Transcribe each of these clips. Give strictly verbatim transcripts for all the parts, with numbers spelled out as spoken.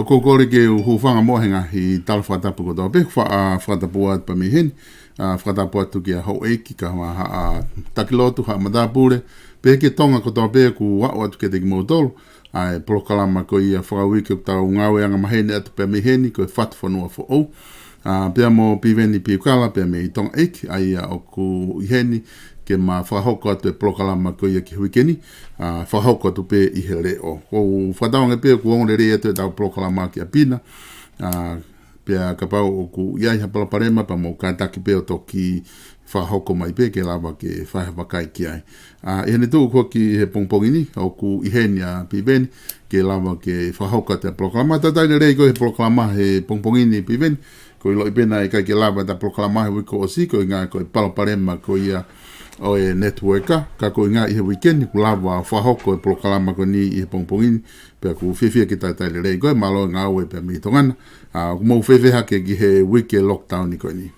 Ko e kole ke u hūfanga muʻa he ngaahi tala fakatapu kotoa pē, fa-, ʻa, fakatapu atu pē mei heni, ʻa, fakatapu atu kia houʻeiki, kae ʻumaʻā haʻa taki lotu, haʻa matāpule, pehē ki Tonga kotoa pē kuo aʻu atu kiate kimoutolu ʻa e polokalama ko ia fakauike ʻoku tau ngāue angamaheni atu pē mei heni, ko e Fatu Fonua Foʻou. ʻA, pea mo Piveni Piukala pē mei Tonga ʻEiki, ʻa ia ʻoku ʻi heni ke ma fakahoko atu e polokalama ko ia ki he uike ni, ʻa, fakahoko atu pē ʻi he leʻo. ʻOku ou fakatauange pē kuo ongo lelei atu ʻetau polokalama ki ʻapi na, ʻa, pea kapau ʻoku ʻi ai ha palopalema pea mou kātaki pē ʻo toki fakahoko mai pē ke lava ke fai ha vakai ki ai. ʻA, ʻi heʻene tuʻu ko ē ki he pongipongi ni, ʻoku ʻi heni ʻa Piveni ke lava ke fakahoko atu e polokalama. Talitali lelei ko e polokalama he pongipongi ni Piveni, ʻoku ou ʻiloʻi pē naʻe ʻikai ke lava ʻeta polokalama he uike kuo ʻosi, koeʻuhinga ko e palopalema ko ia ʻo e network, ka koeʻuhinga ʻi he uike ni kuo lava fakahoko e polokalama ko eni ʻi he pongipongi ni, pea ʻoku ou fiefia ke talitali lelei koe, mālō e ngāue pē mei Tonga na. ʻA, ʻoku mou fēfē hake ki he uike lockdown ko eni?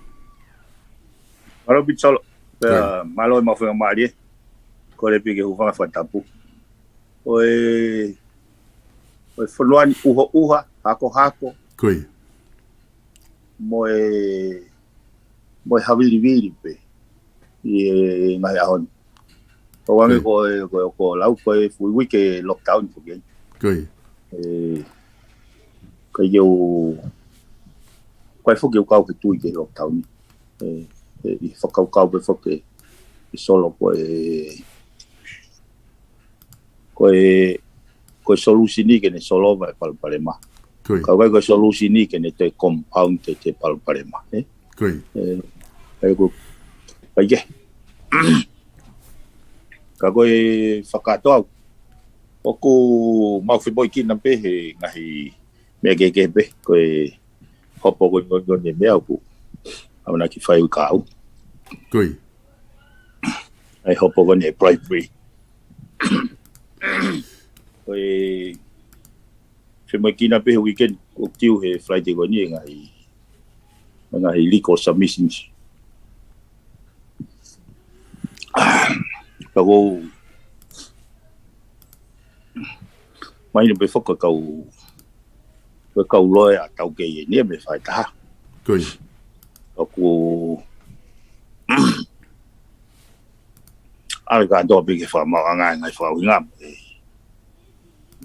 Mālō Pita Solo, pea mālō e maʻu faingamālie, kole pē ke u hūfanga fakatapu. ʻO e, ʻo e fonua ni ʻuhoʻuha, hakohako. Ko ia. Mo e, mo e havilivili pē ʻi he ngaahi ʻaho ni. ʻO ange ko e, ko e, ko e lau, ko e fuʻu uike lockdown foki. Ko ia. ʻE, ʻikai ke u, ʻikai foki ke u kau ke tui ki he lockdown. ʻE, ʻe, ʻi he fakakaukau pē foki ʻe Solo ko e, ko e, ko e solution ke ne solova e palopalema. Ko ia. Ka ʻoku ʻikai ko e solution ke ne toe compound ʻete palopalema, ē? Ko ia. ʻE, ʻe ko, ʻikai ke. Ka ko e fakatoʻa au, ʻoku mau femoʻuekina pē he ngaahi meʻa kehekehe pē, ko e hopo ko eni, ko eni meʻa ʻoku ʻamanaki fai ʻi he kahaʻu. Ko ia. ʻA e hopo ko eni e bribery. Ko e femoʻuekina pē he weekend, ʻoku tiu he Friday ko eni e ngaahi, e ngaahi legal submissions. Ka ʻoku ou mahino pē foki ko e kau, ko e kau loea ʻa taukei eni ia mei he faʻahitaha. Ko ia. ʻOku ʻave kātoa pē ke fakamaauʻanga e ngaahi fakaʻuhinga mo e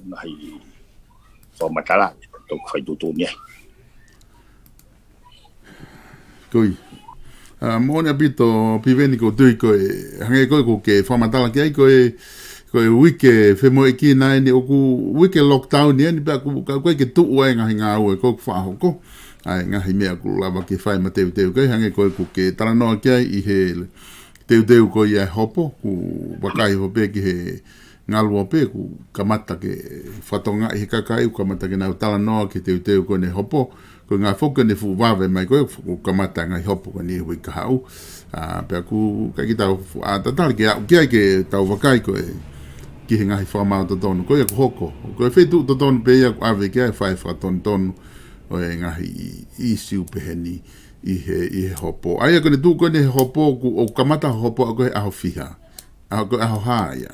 ngaahi fakamatala, toki fai tuʻutuʻuni ai. Ko ia. ʻA, moʻoni ʻaupito Piveni, ʻoku ou tui ko e, hangē ko ē ʻoku ke fakamatala ki ai, ko e, ko e uike femoʻuekina eni, ʻoku uike lockdown eni, pea ʻoku, ka ʻoku ʻikai ke tuʻu ai e ngaahi ngāue ʻoku fakahoko. ʻA e ngaahi meʻa ʻoku lava ke fai mateuteu, ko e hangē ko ē ʻoku ke talanoa ki ai ʻi he teuteu ko ia e hopo, ʻoku vakai hifo pē ki he ngaluope, ʻoku kamata ke fakatokangaʻi he kakai, ʻoku kamata ke nau talanoa ki he teuteu ko eni e hopo, koeʻuhinga foki ko eni e fuʻu vave mai ko ē, ʻoku kamata e ngaahi hopo ko eni he uike kahaʻu. ʻA, pea ʻoku ʻikai ke tau fu-, ʻa, tatali ke aʻu ki ai ke tau vakai ko ē ki he ngaahi fakamaau totonu ko ia ʻoku hoko. Ko e feituʻu totonu pē ia ʻoku ʻave ki ai e fai fakatonutonu ʻo e ngaahi ʻi-, ʻīsiu pehē ni ʻi he, ʻi he hopo. ʻA ia ko ʻene tuʻu ko eni he hopo, ʻoku, ʻoku kamata hopo ʻa ko ē he ʻaho fiha? ʻAho ko ē, ʻaho hā ia?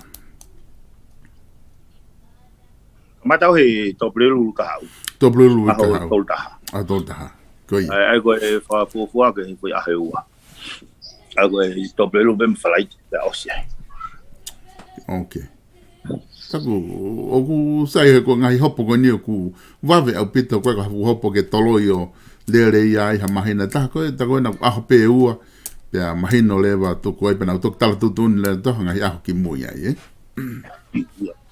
Kamata ʻo he Tuʻapulelulu kahaʻu. Tuʻapulelulu kahaʻu. ʻAho tolu taha. ʻAho tolu taha. Ko ia. ʻA ia, ʻa ia ko e fakafuofua ke he foʻi ʻaho ʻe ua. ʻA ia ko e Tuʻapulelulu pē mo Falaite, pea ʻosi ai. Ok. Taku, ʻoku sai he ko e ngaahi hopo ko eni ʻoku vave ʻaupito, ko e ka hopo ke toloi ʻo lele ia ai ha māhina ʻe taha, ko e, taku ena ʻaho pē ʻe ua, pea mahino leva tuku ai pea nau toki tala tuʻutuʻuni leva ʻi he ngaahi ʻaho kimui ai, ē?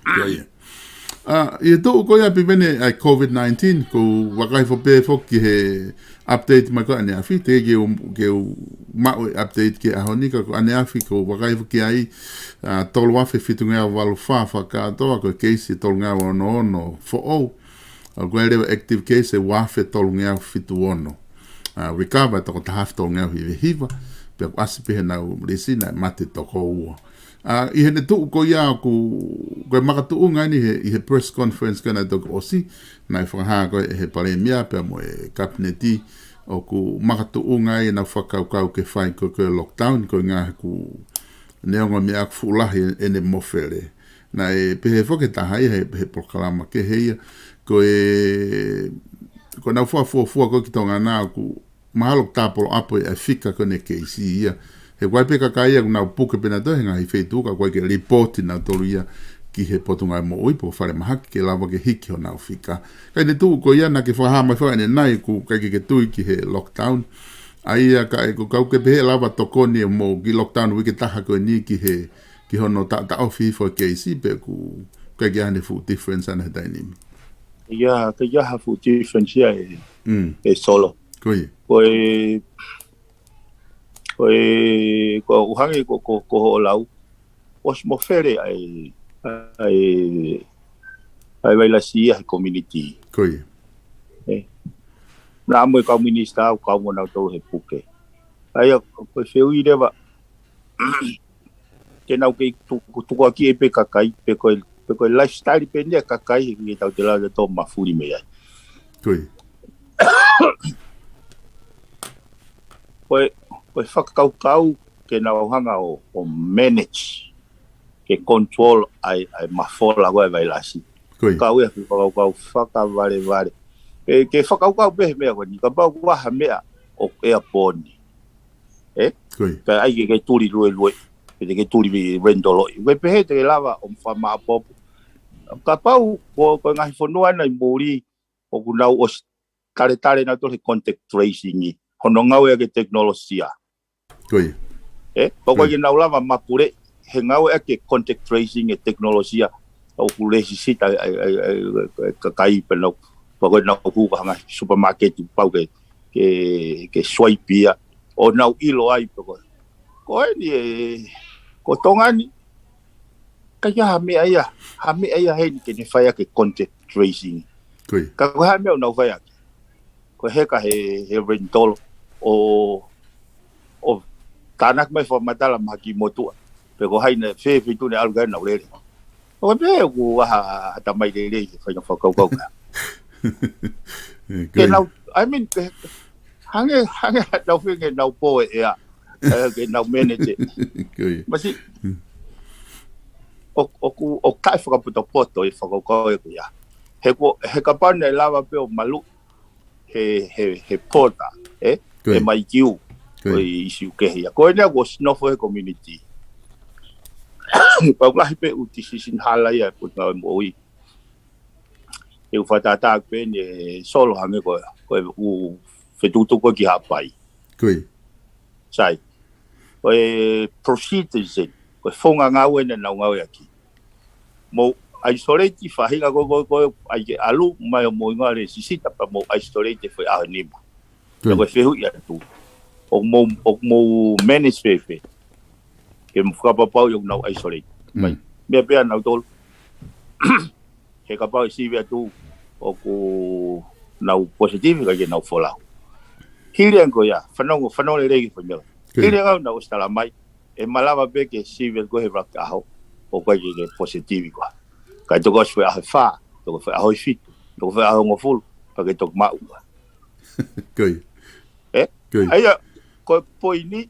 Ko ia. ʻA, ʻi he tuʻu ko ia Piveni ʻa e COVID nineteen, ʻoku ou vakai hifo pē foki he update mai ko ē ʻaneafi, teʻeki ke u, ke u maʻu e update ki he ʻaho ni, ka ko ʻaneafi ʻoku ou vakai hifo ki ai, ʻa, tolu afe fitungeau valu fā fakakātoa, ko e keisi ʻe tolungeau ono ono foʻou. ʻA, ko e leva active case ʻe ua afe tolungeau fitu ono. ʻA, recover toko taha afe tolungeau hiva hiva, pea ʻoku ʻasi pē heʻenau lisi naʻe mate toko ua. ʻA, ʻi heʻene tuʻu ko ia ʻoku, ko e makatuʻunga eni he, ʻi he press conference ko ē naʻe toki ʻosi, naʻe fakahā ko ē ʻe he Palēmia pea mo e Kapineti, ʻoku makatuʻunga ai ʻenau fakakaukau ke fai ko ē ko e lockdown, koeʻuhinga he ʻoku neongo e meʻa ʻoku fuʻu lahi ʻene mofele. Naʻe pehē foki ʻe he taha ia he, he polokalama kehe ia, ko e, ko ʻenau fakafuofua ko ē ki Tonga na ʻoku mahalo ʻoku tāpolo ʻapo ʻa e fika ko eni e keisi ia. He ʻoku ʻi ai pē kakai ia ʻoku nau puke pē nautolu he ngaahi feituʻu ka ʻoku ʻikai ke lipooti nautolu ia ki he Potungāue Moʻui pe ko e falemahaki ke lava ke hiki honau fika. Ka ʻi he tuʻu ko ia naʻa ke fakahā mai foki ʻanenai ʻoku ʻikai ke ke tui ki he lockdown. ʻA ia ka ʻoku ke pehē ʻe lava tokoni ʻe moutolu ki he lockdown uike ʻe taha ko eni ki he, ki hono ta, taʻofi hifo e keisi pe ʻoku ʻikai ke ʻi ai hano fuʻu difference ʻana he taimi ni. Ia, ʻikai ke ʻi ai ha fuʻu difference ia ʻe, Mm. ʻe Solo. Ko ia. Ko e, ko e, ko e ʻuhinga ko, ko, ko hoʻo lau. ʻOsi mofele ʻa e, ʻa e, ʻa e vailasi ia he community. Ko ia. ʻE. Naʻa mo e kau minisitā ʻoku kau mo nautolu he puke. ʻA ia, ko e fehuʻi leva, ke nau kei tuku, tukuakiʻi pē kakai, pe ko e, pe ko e lifestyle pē eni ʻa e kakai, he ʻikai ke tau te lava ʻo mafuli mei ai. Ko ia. Ko e, ko e fakakaukau ke nau hanga ʻo, ʻo manage, ke control ʻa e, ʻa e mafola ko ē ʻa e vailasi. Ko ia. Kau ia he fakakaukau fakavalevale. ʻE, ke fakakaukau pē he meʻa ko eni, kapau ʻoku ʻi ai ha meʻa ʻoku ʻi ai pē eni. ʻE? Ko ia. Ka ʻai ke, ke tuli luelue, ke, ke tuli vi vendoloʻi. Ko e pehē te ke lava ʻo fakamaʻopoʻopo. Kapau ko, ko e ngaahi fonua ʻena ʻi muli, ʻoku nau ʻosi taletale nautolu he contact tracing ʻi hono ngāueʻaki e tekinolosia. Ko ia. ʻE, pea ko ia. Mm. Ke nau lava mapule, he ngāueʻaki e contact tracing e tekinolosia, ʻoku lēsisita ʻa e, ʻa e, ʻa e, ʻa e, ʻa e kakai pea nau, pea ko e nau hū ki ha ngaahi supermarket pau ke, ke, ke swipe ia, ʻo nau ʻilo ai pē ko e. Ko eni ʻe, ko Tonga ni, ʻikai ke ʻi ai ha meʻa ia, ha meʻa ia heni ke ne fai ʻaki e contact tracing. Ko ia. Ka ko e hā e meʻa ʻoku nau fai ʻaki? Ko e heka he, he vendolo ʻo, ʻo tānaki mai fakamatala maʻa ha kiʻi motuʻa. Pe ko hai naʻe fē feituʻu naʻe ʻalu ki ai ʻo nau lele. ʻOku pehē ʻoku ʻi ai ha, ha tamai lelei he fai ʻena fakakaukau ka. ʻE, ko ia. Ke nau, I mean, ke, hangē, hangē ha nau feinga ke nau pō e ʻea. ʻE, ke nau manage. Ko ia. Masiʻi. Hmm. ʻO, ʻoku, ʻoku taʻefakapotopoto e fakakaukau ʻeku ia. He ko, he kapau naʻe lava pē ʻo malu he, he, he pota, ʻe? Ko ia. He mai kiu, Ko ia. ko e ʻisiū kehe ia. Ko eni ʻoku ʻosi nofo he community. Pau lahi pē ʻū decision hala ia, ko e ngāue moʻui. ʻE u fakatātā pē eni ʻe Solo hangē ko, ko e ʻū fetukutuku ki Haʻapai. Ko ia. Sai. Ko e procedures eni, ko e founga ngāue naʻa nau ngāueʻaki. Mou isolate faʻahinga ko, ko, ko, ʻai ke ʻalu mai ʻo mou ʻingoa lēsisita pea mou isolate foʻi ʻaho ʻe nima. Ko ia. Pea ko e fehuʻi atu. ʻOku mou, ʻoku mou manage fēfē. Ke mou fakapapauʻi ʻoku nau isolate. Mm. Mai. Meʻa pē ʻa nautolu. He kapau ʻe sivi atu ʻoku nau positive, ʻikai ke nau folau. Hili ange ko ia, fanongo, fanongo lelei ki he foʻi meʻa. Ko ia. Hili ange ʻoku nau ʻosi tala mai, ʻe malava pē ke sivi atu ko ē he ʻuluaki ʻaho, ʻoku ʻikai ke, ke positive koā. Kae toki ʻosi foʻi ʻaho ʻe fā, toki foʻi ʻaho ʻe fitu, toki foʻi ʻaho ʻe hongofulu, pea ke toki maʻu koā. Ko ia. ʻE? Ko ia. ʻA ia, ko e poini,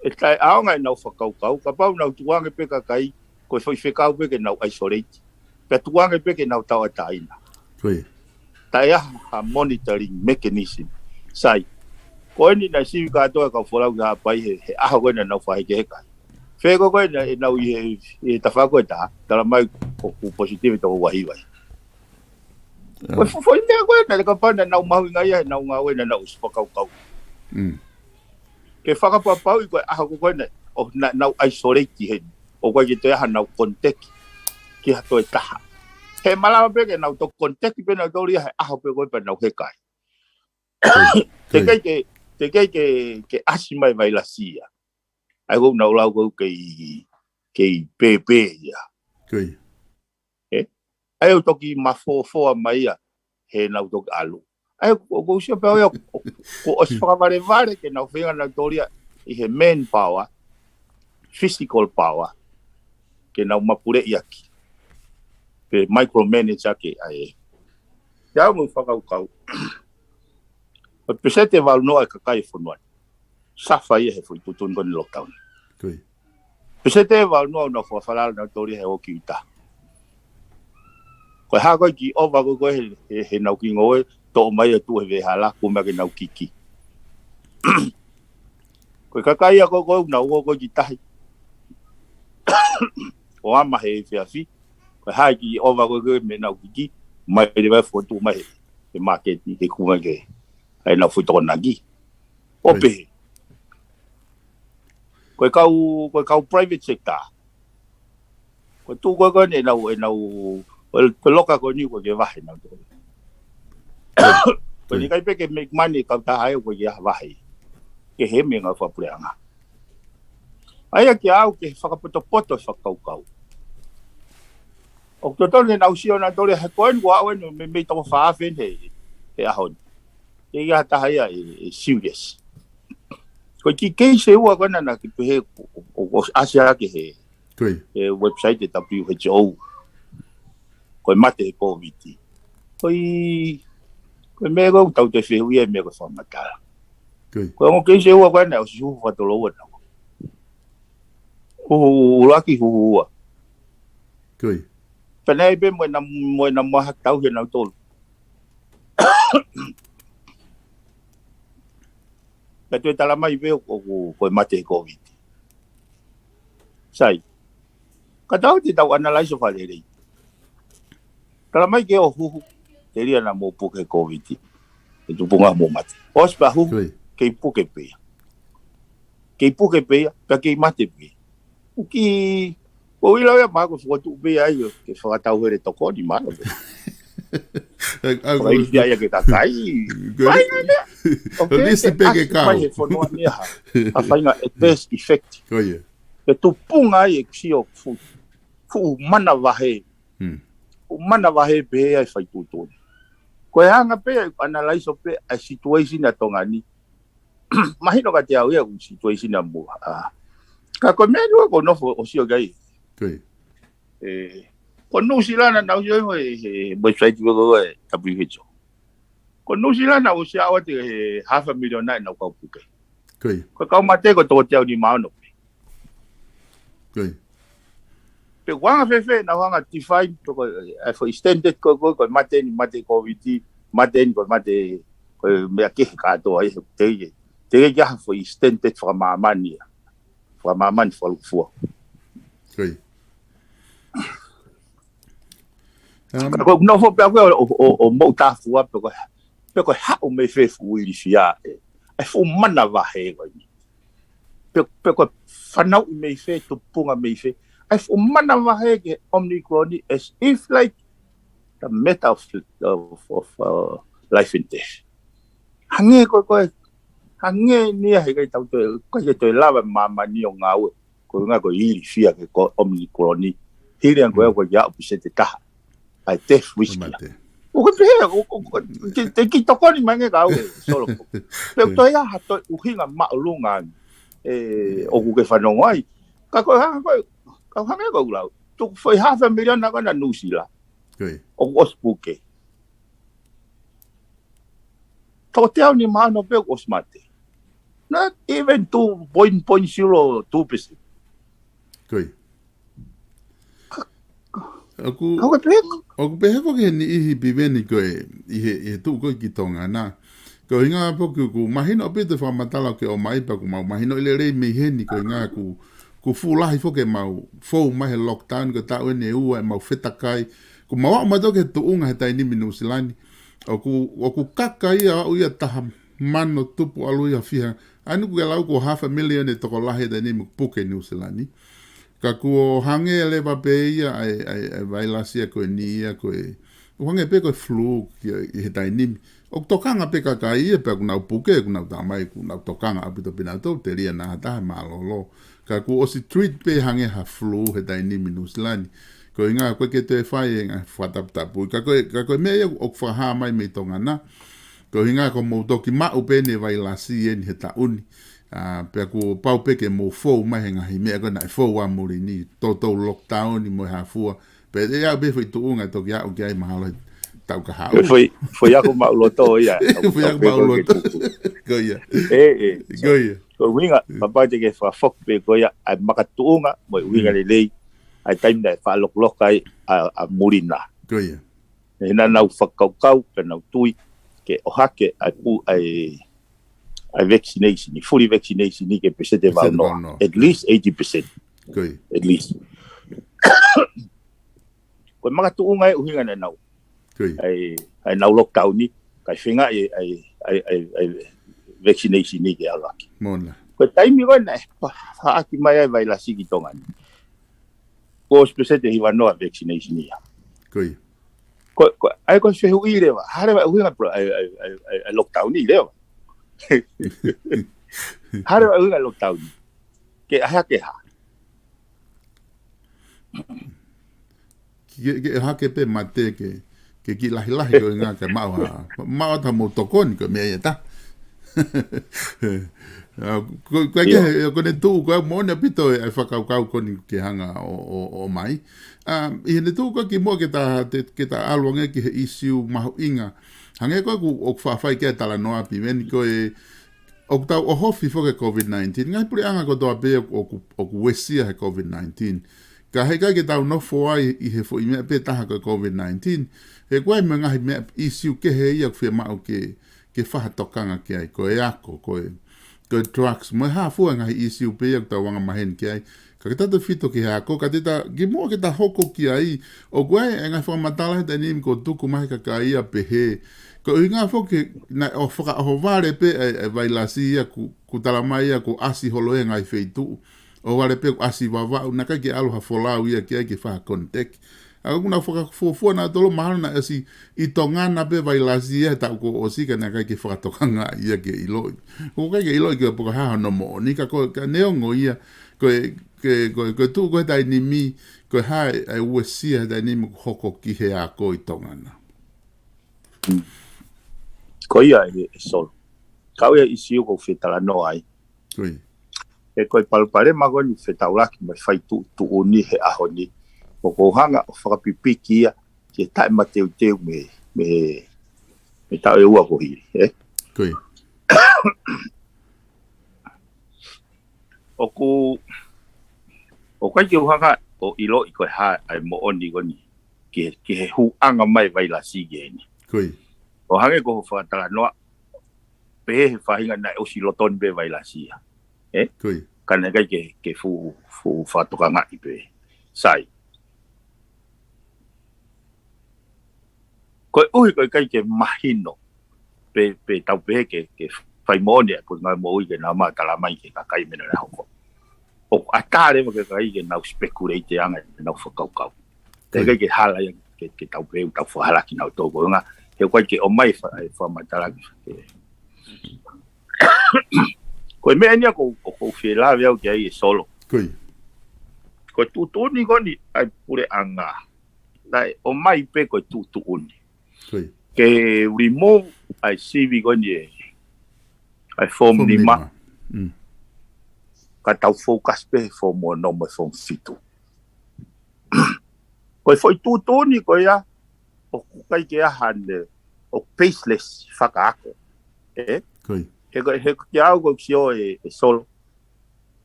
ʻe taʻeʻaonga ʻenau fakakaukau, kapau nau tukuange pē kakai, ko e foʻi fekau pē ke nau isolate. Pea tukuange pē ke nau tauʻatāina. Ko ia. Taʻe ʻi ai ha monitoring mechanism. Sai. Ko eni naʻe sivi kātoa e kau folau ki Haʻapai he, he ʻaho ko ē naʻa nau fakahekeheka ai. Fē ko ē ko ē naʻa nau ʻi he, ʻi he tafaʻaki ʻe taha, tala mai ʻoku positive toko ua hiva. Ko e Ah. fo-, foʻi meʻa ko ē naʻe kapau naʻa nau mahuʻinga ia heʻenau ngāue naʻa nau ʻosi fakakaukau. Mm. Ke fakapapauʻi ko e ʻaho ko ē naʻa, ʻo naʻa nau isolate heni. ʻOku ʻikai ke toe ʻi ai hanau contact ki ha toe taha. He malava pē ke nau toe contact pē nautolu ia he ʻaho pē ko ē pea nau heka ai. Ko ia. Teʻeki ai ke, teʻeki ai ke, ke ʻasi mai e vailasi ia. ʻA ia ʻoku nau lau ko ē kei, kei pēpē ia. Ko ia. ʻE? ʻA ia ʻoku toki mafofoa mai ia, heʻenau toki ʻalu. ʻA ia ʻoku, ʻoku ou sio pē au ia, ʻoku, ʻoku ʻosi fakavalevale ke nau feinga nautolu ia ʻi he manpower, physical power, ke nau mapuleʻi ʻaki. Pe micromanage ʻaki ʻa e. Ia mou fakakaukau. ʻOku peseti ʻe valu noa e kakai e fonua ni. Suffer ia he foʻi tuʻutuʻuni ko eni lockdown. Ko ia. Peseti ʻe valu noa ʻoku nau fakafalala nautolu he ʻoki ʻuta. Ko e hā ko e kiʻi ʻova ko ē he, he, he nau kiʻi ngoue, toʻo mai ʻo tuʻu he veʻehala, kumi ʻaki ʻenau kiki. Ko e kakai ia ko ē ʻoku nau ō ko ē ki tahi ʻo ʻama he efiafi. Ko e hā e kiʻi ʻova ko ē mei heʻenau kiki, mai leva ʻo fokotuʻu mai he, he māketi, ke kumi ʻaki ʻenau foʻi tokonaki. ʻO pehē. Ko e kau, ko e kau private sector. Ko e tuʻu ko ē ko eni ʻenau, ʻenau, ko e, ko e loka ko eni ko e ke vahe nautolu. Ko eni ʻikai pē ke make money kau taha ʻe ko e ke vahe. Ke he mei he ngaahi fakapuleʻanga. ʻA ia ke aʻu ke fakapotopoto e fakakaukau. ʻOku totonu ke nau sio nautolu he ko eni ʻoku aʻu eni mei, mei toko fā afe he, he ʻaho ni. ʻIkai ha taha ia ʻe, ʻe serious. Ko e kiʻi keisi ʻe ua ko ena naʻa ke pehē ʻo, ʻo, ʻo ʻasi hake he, he website ʻa e W H O. Ko e mate he Kōviti. Ko e, ko e meʻa ko ē ʻoku tau toe fehuʻia e meʻa ko e fakamatala. Ko e ongo keisi ʻe ua ko ena ʻosi huhu fakatouloua nautolu. Huhu ʻuluaki, huhu ua. Pea naʻe ʻi ai pē mo ʻena, mo ʻena maha tau he nautolu. Pea toe tala mai pē ʻoku, ʻoku, ko e mate he Kōviti. Sai. Ka tau te tau analyze ʻo fakalelei. Tala mai ke ʻo huhu, telia naʻa mou puke he Kōviti. He tupunga mou mate. ʻOsi pea huhu, kei puke pē ia. Kei puke pē ia, pea kei mate pē ia. ʻOku kiʻi, ʻoku ou ʻilo ia mahalo ko e fokotuʻu pē ia ai, ke fakatau hele tokoni mahalo pē. Fakaʻilifia ia ke kakai. Ko e lisi pē ke kau. Mai he fonua ni ha, ha faʻahinga adverse effect. Ke tupunga ai e sio fuʻu, fuʻu manavahē. Fuʻu manavahē pē ia e fai tuʻutuʻuni. Ko e anga pē ia ʻeku analyze ʻo pehē ʻa e situation ʻa Tonga ni. Mahino kiate au ia ʻoku situation ʻa mua. Ka ko e meʻa ʻe ua ʻoku ou nofo ʻo sio ki ai. ʻE, ko Nuʻusila naʻa nau sio he, he website ko ē ʻa e W H O. Ko Nuʻusila naʻe ʻosi ʻoatu he half a million ʻenau kau puke. Ko e kau mate ko e toko teau nima ono pē. Pe ʻoku anga fēfē ʻenau hanga define pe ko e, ʻa e foʻi standard ko ē, ko e, ko e mate ni, mate Kōviti, mate ni, ko e mate, ko e meʻa kehe kātoa ia, te ke, te ke ʻi ai ha foʻi standard fakamāmani ia. Fakamāmani fakalūkufua. Ka ko e nofo pē ʻaku ʻo, ʻo, ʻo, ʻo mou tāfua pe ko, pe ko e haʻu mei fē fuʻu ilifia ē. ʻA e fuʻu manavahē ko eni. Pe, pe ko e fanauʻi mei fē, tupunga mei fē. ʻA e fuʻu manavahē ki he Omicron ni as if like the matter of, of, of, uh, life and death. Hangē ko e, ko e, hangē ni ia he ʻikai tau toe, ʻikai ke toe lava māmani ʻo ngāue. Ko e ʻuhinga ko e ilifia ki he ko Omicron ni. Hili ange ko e ko e ia ʻo peseti ʻe taha. ʻA e death risk ia. ʻOku pehē, ʻo, ʻo, ʻo, te, te kiʻi tokoni mai ange ka au ʻe Solo. Pe ʻoku toe ʻi ai ha toe ʻuhinga māʻolunga ange. ʻE, ʻoku ke fanongo ai. Ka ko e hangē ko e, ka hangē ko e lau. Tuku foʻi half a million ʻa ko ena Nuʻusila. ʻOku ʻosi puke. Toko teau nima ono pē ʻoku ʻosi mate. Not even two point, point zero two percent. ʻOku, ʻoku pehē foki he niʻihi Piveni ko e, ʻi he, ʻi he tuʻu ko ē ki Tonga na. Ko e ʻuhinga foki ʻoku mahino ʻaupito e fakamatala ʻoku ke ʻomai pea ʻoku mau mahinoʻi lelei mei heni ko e ʻuhinga ʻoku, ʻoku fuʻu lahi foki ʻemau fou mai he lockdown ko e taʻu eni ʻe ua ʻemau fetakai. ʻOku mau aʻu mai toki he tuʻunga he taimi ni Nuʻusila ni. ʻOku, ʻoku kaka ia ʻo aʻu ia taha mano tupu ʻalu ia fiha. ʻA eni ʻoku ke lau ko e half a million e tokolahi he taimi ni ʻoku puke Nuʻusila ni. Ka kuo hangē leva pē ia ʻa e, ʻa e, ʻa e vailasi ia ko eni ia ko e. ʻOku hangē pē ko e flu ki, ʻi he taimi ni. ʻOku tokanga pē kakai ia pea ʻoku nau puke, ʻoku nau tā mai, ʻoku nau tokanga ʻaupito pē nautolu, telia naʻa ha taha mālōlō. Ka kuo ʻosi treat pē hangē ha flu he taimi ni Nuʻusila ni. Ko e ʻuhinga ʻoku ʻikai ke toe fai e ngaahi fakataputapui. Ka ko e, ka ko e meʻa ia ʻoku fakahā mai mei Tonga na. Ko e ʻuhinga ʻoku mou toki maʻu pē eni e vailasi eni he taʻu ni. ʻA, pea kuo pau pē ke mou fou mai he ngaahi meʻa ko ē naʻe fou ʻa muli ni, toutou lockdown ni mo e hā fua. Pea ʻe aʻu pē foʻi tuʻunga ʻe toki aʻu ki ai mahalo he taʻu kahaʻu. Foʻi, foʻi ako maʻuloto ia. Foʻi ako maʻuloto. Ko ia. ʻE, ʻe. Ko ia. Ko e ʻuhinga, kapau te ke fakafoki pē ko ia ʻa e makatuʻunga mo e ʻuhinga lelei ʻa e taimi naʻe fakalokoloka ai ʻa, ʻa Mulina. Ko ia. He naʻa nau fakakaukau pea nau tui ke ʻohake ʻa e pu-, ʻa e, ʻa e vaccination, ʻi fully vaccination ʻi he peseti ʻe valu noa. At least eighty percent. Ko ia. At least. Ko e makatuʻunga e ʻuhinga naʻa nau. Ko ia. ʻA e, ʻa e nau lockdown ni, kae feinga ʻa e, ʻa e, ʻa e, ʻa e vaccination ni ke ʻalu ʻaki. Ko e taimi ko ē naʻe pa-, paʻaki mai ai vailasi ki Tonga ni. Ko e peseti ʻe hiva noa vaccination ia. Ko ia. Ko, ko, ʻa e ko e fehuʻi leva, hā leva ʻuhinga pro-, ʻa e, ʻa e, ʻa e, ʻa e lockdown ni leva. Hā leva ʻuhinga lockdown ni. Ke ʻaha ke hā. Ke, ke ʻaha ke pē mate ke, ke kiʻi lahilahi ko e ngā ke maʻu ha, maʻu ʻa e mou tokoni ko e meʻa ia ta. ʻA, ko, ko e ke, ko ʻene tuʻu ko e moʻoni ʻaupito e, e fakakaukau ko eni ke hanga ʻo, ʻo, ʻo mai. ʻA, ʻi heʻene tuʻu ko e kimuʻa ke ta, te, ke ta ʻalu ange ki he ʻīsiu mahuʻinga. Hangē ko e ʻoku, ʻoku faʻa fai ki ai e talanoa pē eni ko e, ʻoku tau ʻohofi foki e COVID nineteen. Ngaahi puleʻanga kotoa pē ʻoku, ʻoku, ʻoku uesia he COVID nineteen. Ka heʻikai ke tau nofo ai ʻi he foʻi meʻa pē taha ko e COVID nineteen. He ko e meʻa ngaahi meʻa ʻīsiu kehe ia ʻoku fiemaʻu ke, ke fakatokanga ki ai. Ko e ako, ko e, ko e drugs. Mo e hā fua ngaahi ʻīsiu pē ia ʻoku tau anga maheni ki ai. Ka ke tautefito ki he ako, ka te ta, kimuʻa ke ta hoko ki ai, ʻoku ʻi ai e ngaahi fakamatala he taimi ni kuo tuku mai he kakai ia pehē. Ko e ʻuhinga foki naʻe ʻo fakaʻohovale pē e, e vailasi ia kuo, kuo tala mai ia kuo ʻasi holo e ngaahi feituʻu. ʻOhovale pē kuo ʻasi Vavaʻu, naʻe ʻikai ke ʻalu ha folau ia ki ai ke fakacontact. ʻA ʻoku nau fakafuofua nautolu mahalo naʻe ʻasi ʻi Tonga na pē vailasi ia he taʻu kuo ʻosi ka naʻe ʻikai ke fakatokanga ia ke ʻiloʻi. ʻOku ʻikai ke ʻiloʻi ke poka hā hono moʻoni ka ko, ka neongo ia, ko e, ke, ko e, ko e tuʻu ko e taimi ni, ko e hā e, e uesia he taimi ni ʻoku hoko ki he ako ʻi Tonga na. Ko ia e, e Solo. Kau ia ʻīsiu ʻoku ou fie talanoa ai. Ko ia. He ko e palopalema ko eni fetaulaki mo e fai tuʻutuʻuni he ʻaho ni. ʻOku ou hanga ʻo fakapipiki ia ke taʻe mateuteu mei, mei, mei he taʻu ʻe ua kuo hili, ē? Ko ia. ʻOku, ʻoku ʻikai ke u hanga ʻo ʻiloʻi ko e hā ʻa e moʻoni ko eni. Ki he, ki he hūʻanga mai vailasi ki heni. Ko ia. ʻO hangē ko hoʻo fakatalanoa, pehē he faʻahinga naʻe ʻosi lolotonga pē vailasi ia. Ē? Ko ia. Ka naʻe ʻikai ke, ke fuʻu, fuʻu fakatokangaʻi pē. Sai. Koeʻuhi ko e ʻikai ke mahino. Pē, pē tau pehē ke, ke fai moʻoni ʻa e potungāue moʻui ke nau maʻu tala mai ki he kakai meʻa naʻe hoko. ʻOku ʻatā leva ki he kakai ke nau speculate ange, ke nau fakakaukau. Ko ia. Teʻeki ke hala ia ke, ke tau pehē, tau fakahalaki nautolu ko e ʻuhinga. He ʻoku ʻikai ke ʻomai fa-, e fakamatala ke. Ko e meʻa eni ia ʻoku, ʻoku ou fie lave au ki ai e Solo. Ko ia. Ko e tuʻutuʻuni ko eni ʻa e puleʻanga. Naʻe ʻomai pē ko e tuʻutuʻuni. Ko ia. Ke remove ʻa e sivi ko eni e, ʻa e form nima. Form nima. Mm. Ka tau focus pē he form ono mo e form fitu. Ko e foʻi tuʻutuʻuni ko ia, ʻoku ʻikai ke ʻaha ne, ʻoku baseless fakaako. Ē? Ko ia. He ko, he ko kiate au ʻoku ou sio e, e Solo.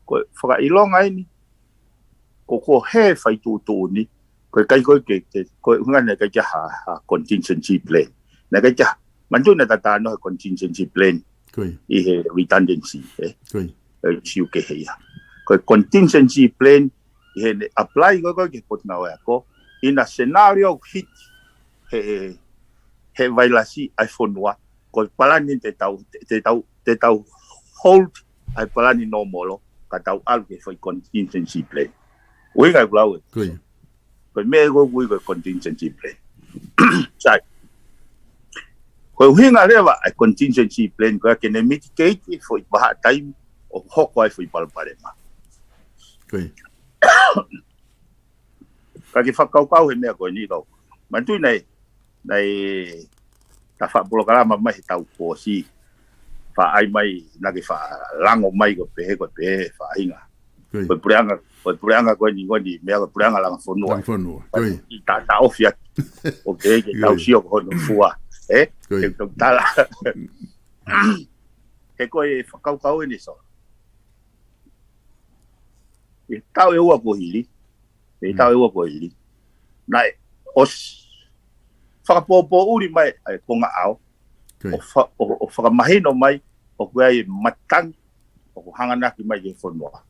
Ko e fakaʻilonga eni, ko, ko e hē fai tuʻutuʻuni, ko e ʻikai ko e ke, ke, ko e ʻuhinga naʻe ʻikai ke ʻaha, ha contingency plan. Naʻe ʻikai ke ʻaha, manatuʻi naʻa ta talanoa he contingency plan. Ko ia. ʻI he redundancy, ē? Ko ia. E siu kehe ia. Ko e contingency plan, ʻi heʻene apply ko e ko e ki he potungāue ako, ʻi he scenario hit, he, he vailasi ʻa e fonua, ko e palani te tau, te, te tau, te tau hold ʻa e palani nōmolo, ka tau ʻalu ki he foʻi contingency plan. ʻUhinga ʻeku lau ē. Ko ia. Ko e meʻa ʻoku ui ko e contingency plan. Sai. Ko e ʻuhinga leva ʻa e contingency plan, ko e ke ne mitigate foʻi vahaʻa taimi ʻoku hoko ai foʻi palopalema. Ko ia. Ka ke fakakaukau he meʻa ko eni kau. Manatuʻi naʻe, naʻe ta faʻa polokalama mai he taʻu kuo ʻosi. Faʻa ʻai mai, naʻa ke faʻa lango mai ko e pehē, ko e pehē, faʻahinga. Ko ia. Ko e puleʻanga, ko e puleʻanga ko eni, ko eni, meʻa ko e puleʻanga langa fonua. Langa fonua. Ko ia. ʻI ta, ta ofi atu. ʻOku ke, ke tau sio ko hono fua. Ē? Ko ia. Ke tau tala. He ko e fakakaukau eni Solo. ʻI he taʻu ʻe ua kuo hili, ʻi he taʻu ʻe ua kuo hili, naʻe ʻosi fakapōpōʻuli mai ʻa e konga ʻao, ʻo fa-, ʻo, ʻo fakamahino mai ʻoku ʻi ai e matangi ʻoku hanganaki mai ki he fonua.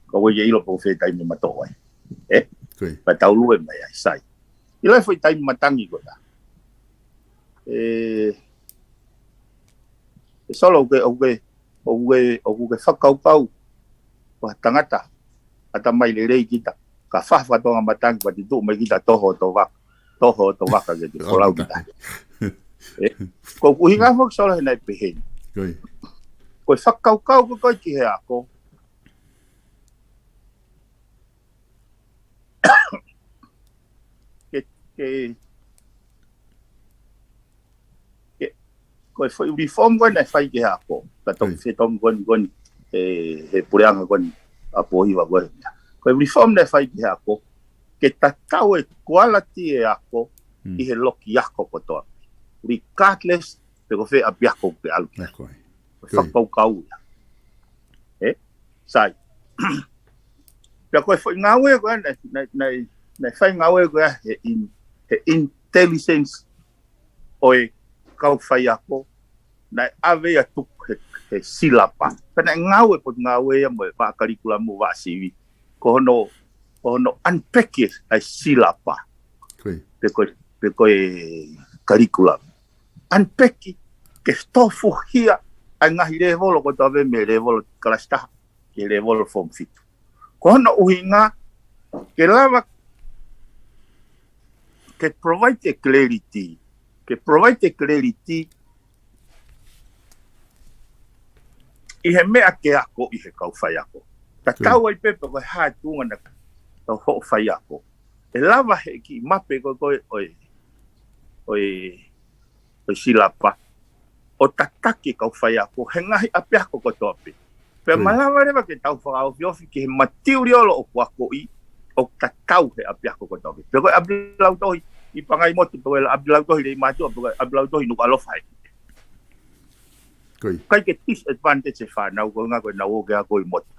Ka ʻoku ʻikai ke ʻilo pe ko fē taimi ʻe matoʻo ai. Ē? Pea tau lue mai ai, sai. ʻIlo e foʻi taimi matangi ko ia. Ē, ʻe Solo, ʻoku ke, ʻoku ke, ʻoku ke, ʻoku ke fakakaukau ko ha tangata ʻatamai lelei kita, ka fafa tonga matangi pea te tuʻu mai kita toho ʻo tovaka, toho ʻo tovaka ke te folau kita. Ē, ko e ʻuhinga foki Solo he naʻe pehē ni. Ko e fakakaukau ko ē ki he ako, ke, ke, ke, ko e foʻi reform ko ē naʻe fai ki he ako, ka toki fetongi ko eni, ko eni, ē, he puleʻanga ko eni ʻa Pōhiva ko ē. Ko e reform naʻe fai ki he ako, ke tatau e quality e ako ʻi he loki ako kotoa, regardless pe ko fē ʻapiako ʻoku ke ʻalu ki ai. Ko e fakakaukau ia. Ē? Sai. Pea ko e foʻi ngāue ko ē, naʻe, naʻe, naʻe, naʻe fai ngāue ko ē he in-, he intelligence ʻo e kau faiako, naʻe ʻave ia tuku he, he silapa. Pea naʻe ngāue, potungāue ia mo e vaʻa kalikulamu, vaʻa sivi. Ko hono, ko hono unpack ʻa e silapa. Pe ko e, pe ko e kalikulamu. Unpack ke tofuhia ʻa e ngaahi lēvolo kotoa pē mei he lēvolo kalasi taha ki he lēvolo form fitu. Ko hono ʻuhinga, ke lava ke provide e clarity, ke provide e clarity ʻi he meʻa ke ako ʻi he kau faiako. Tatau ai pē pe ko e hā e tuʻunga naʻa tau hoʻo faiako. ʻE lava he kiʻi mape ko ē, ko ē, ʻo e, ʻo e, ʻo e silapa, ʻo tataki e kau faiako he ngaahi ʻapiako kotoa pē. Pea malava leva ke tau fakaofiofi ki he material ʻoku akoʻi, ʻoku tatau he ʻapiako kotoa pē. Pe ko e ʻapi lautohi ʻi Pangaimotu, pe ko e ʻapi lautohi Leimātuʻa, pe ko e ʻapi lautohi Nukuʻalofa ē. ʻIkai ke disadvantage e fānau koeʻuhinga ko ʻenau ō ke ako ʻi motu.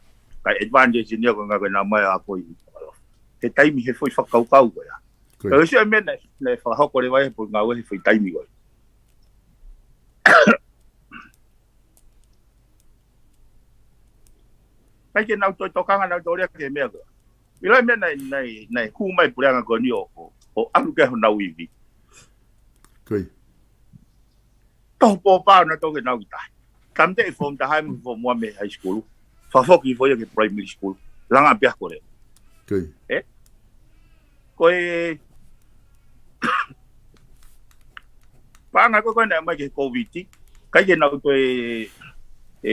Kae advantage eni ia koeʻuhinga ko ʻenau ō mai ʻo ako ʻi Nukuʻalofa. He taimi he foʻi fakakaukau ko ia. Ka ʻosi ʻa e meʻa naʻe, naʻe fakahoko leva he potungāue he foʻi taimi ko ia. ʻIkai ke nau toe tokanga, nau toe lea ki he meʻa ko ia. ʻIlo e meʻa naʻe, naʻe, naʻe hū mai puleʻanga ko eni ʻo, ʻo, ʻo ʻalu ki ai honau ivi. Toho pōpao naʻa tau ke nau ki tahi. Tāmateʻi form taha mo e form ua mei he high school. Fakafoki foʻi ia ki he primary school. Langa ʻapiako leva. Ē? Ko e paʻanga ko ē naʻe ʻomai ki he Covid, ʻikai ke nau toe, ē,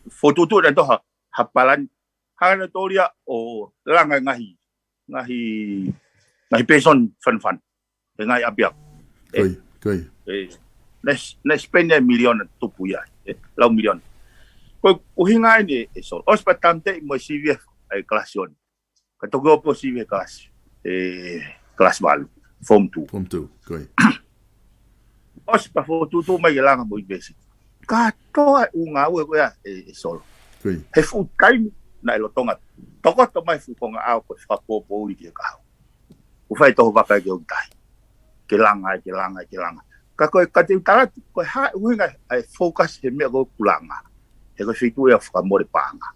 fokotuʻutuʻu naʻa tau ha, ha palani. Hanga naʻa tau lea ʻo langa ngaahi, ngaahi, ngaahi pēsoni fanafana he ngaahi ʻapiako. Ē? Naʻe, naʻe spend e miliona tupu ia, ē, lau miliona. Ko e ʻuhinga eni ē Solo. ʻOsi pea tāmateʻi mo e sivi e kalasi ono. Ka toki ō pē ʻo sivi e kalasi, ē, kalasi valu, form two. ʻOsi pea fokotuʻutuʻu mai ke langa mo e university. Kātoa e ʻū ngāue ko ia ē, ē Solo. He fuʻu taimi naʻe lolotonga tokoto mai fuʻu konga ʻao ko e fakapōpōʻuli ki he kahaʻu. ʻOku fai toho vaka ke ʻoku tahi. Ke langa, ke langa, ke langa. Ka ko e, ka te u tala atu, ko e hā e ʻuhinga ʻa e focus he meʻa ko ē ʻoku langa. He ko e feituʻu ia fakamole paʻanga.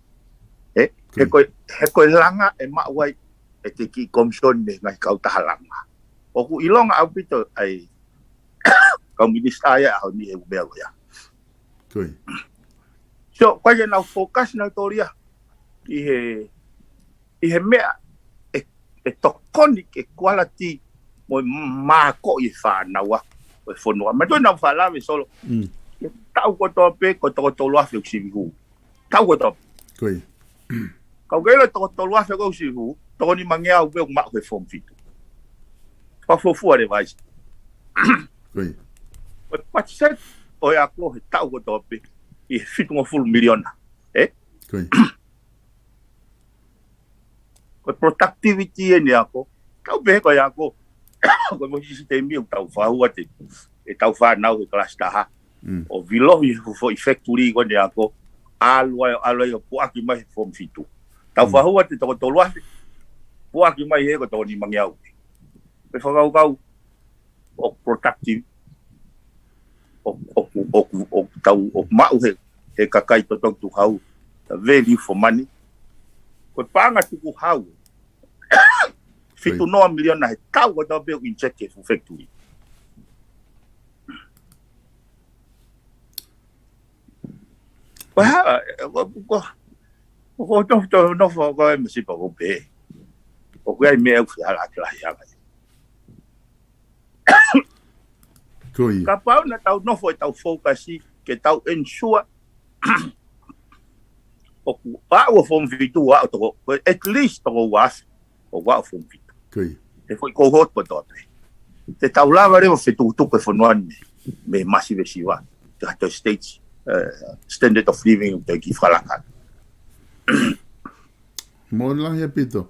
Ē? He ko e, he ko e langa ʻe maʻu ai ʻe he kiʻi commission mei he ngaahi kautaha langa. ʻOku ʻilonga ʻaupito ʻa e kau minisitā ia ʻaho ni he ʻū meʻa ko ia. So, ʻikai ke nau focus nautolu ia ʻi he, ʻi he meʻa ʻe, ʻe tokoni ki he quality mo e mākoʻi e fānau ʻa e fonua. Mou toe nau fakalave Solo. He taʻu kotoa pē ko e toko tolu afe ʻoku sivi hū. Taʻu kotoa pē. Ka ʻoku ke ʻilo toko tolu afe ʻoku sivi hū, toko nimangeau pē ʻoku maʻu he form fitu. Fakafuofua leva ʻaisi. Ko e patiseti ʻo e ako he taʻu kotoa pē ʻi he fitungofulu miliona. Ē? Ko e productivity eni ako. Tau pehē ko e ako, ko e moʻui sisitemi ʻoku tau fakahū atu ʻetau fānau he kalasi taha ʻo vilohi he foʻi factory ko eni ako, ʻalu ai, ʻalu ai ʻo puʻaki mai he form fitu. Tau fahua te toko tolu afe, puaki mai he ko toko nimangeau. Pe fakakaukau, ʻoku productive, ʻoku, ʻoku, ʻoku, ʻoku tau, ʻoku maʻu he, he kakai totongi tukuhau, the value for money. Ko e paʻanga tukuhau, fitu noa miliona he tau ko tau pē ʻoku inject he fuʻu factory. Ko e hā, ko, ko, ko, ko nofo, to, nofo, ko e masipa ko pē. ʻOku ʻi ai meʻa ʻoku fihala ake lahi anga. Ko ia. Kapau naʻa tau nofo ʻetau focus ke tau ensure ʻoku aʻu ʻa form fitu, aʻu toko, at least toko ua afe, ʻoku aʻu form fitu. Ko ia. He foʻi kou hot kotoa pē. Te tau lava leva fetukutuku e fonua ni mei he masivesiva. Te ha toe stage, eh, standard of living te ki falaka. Mo lahi ʻaupito.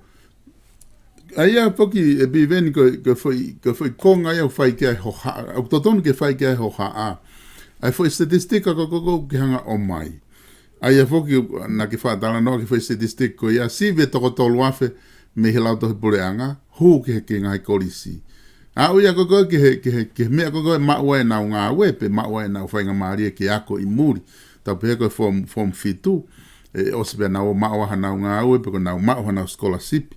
ʻA ia foki ʻe Piveni ko, ko e foʻi, ko e foʻi konga ia ʻoku fai ki ai hohaʻa. ʻOku totonu ke fai ki ai hohaʻa. ʻA e foʻi statistika ko, ko, ko ke hanga ʻo mai. ʻA ia foki naʻa ke fakatalanoa ki he foʻi statistika ko ia sivi ʻe toko tolu afe mei he lautohi puleʻanga, hū ki he, ki he ngaahi kolisi. Aʻu ia ko, ko, ki he, ki he, ki he meʻa ko, ko e maʻu ai ʻenau ngāue, pe maʻu ai ʻenau faingamālie ke ako ʻi muli. Tau pehē ko e form, form fitu, ʻe ʻosi pē ʻenau maʻu ai hanau ngāue, pe ko ʻenau maʻu hanau scholarship.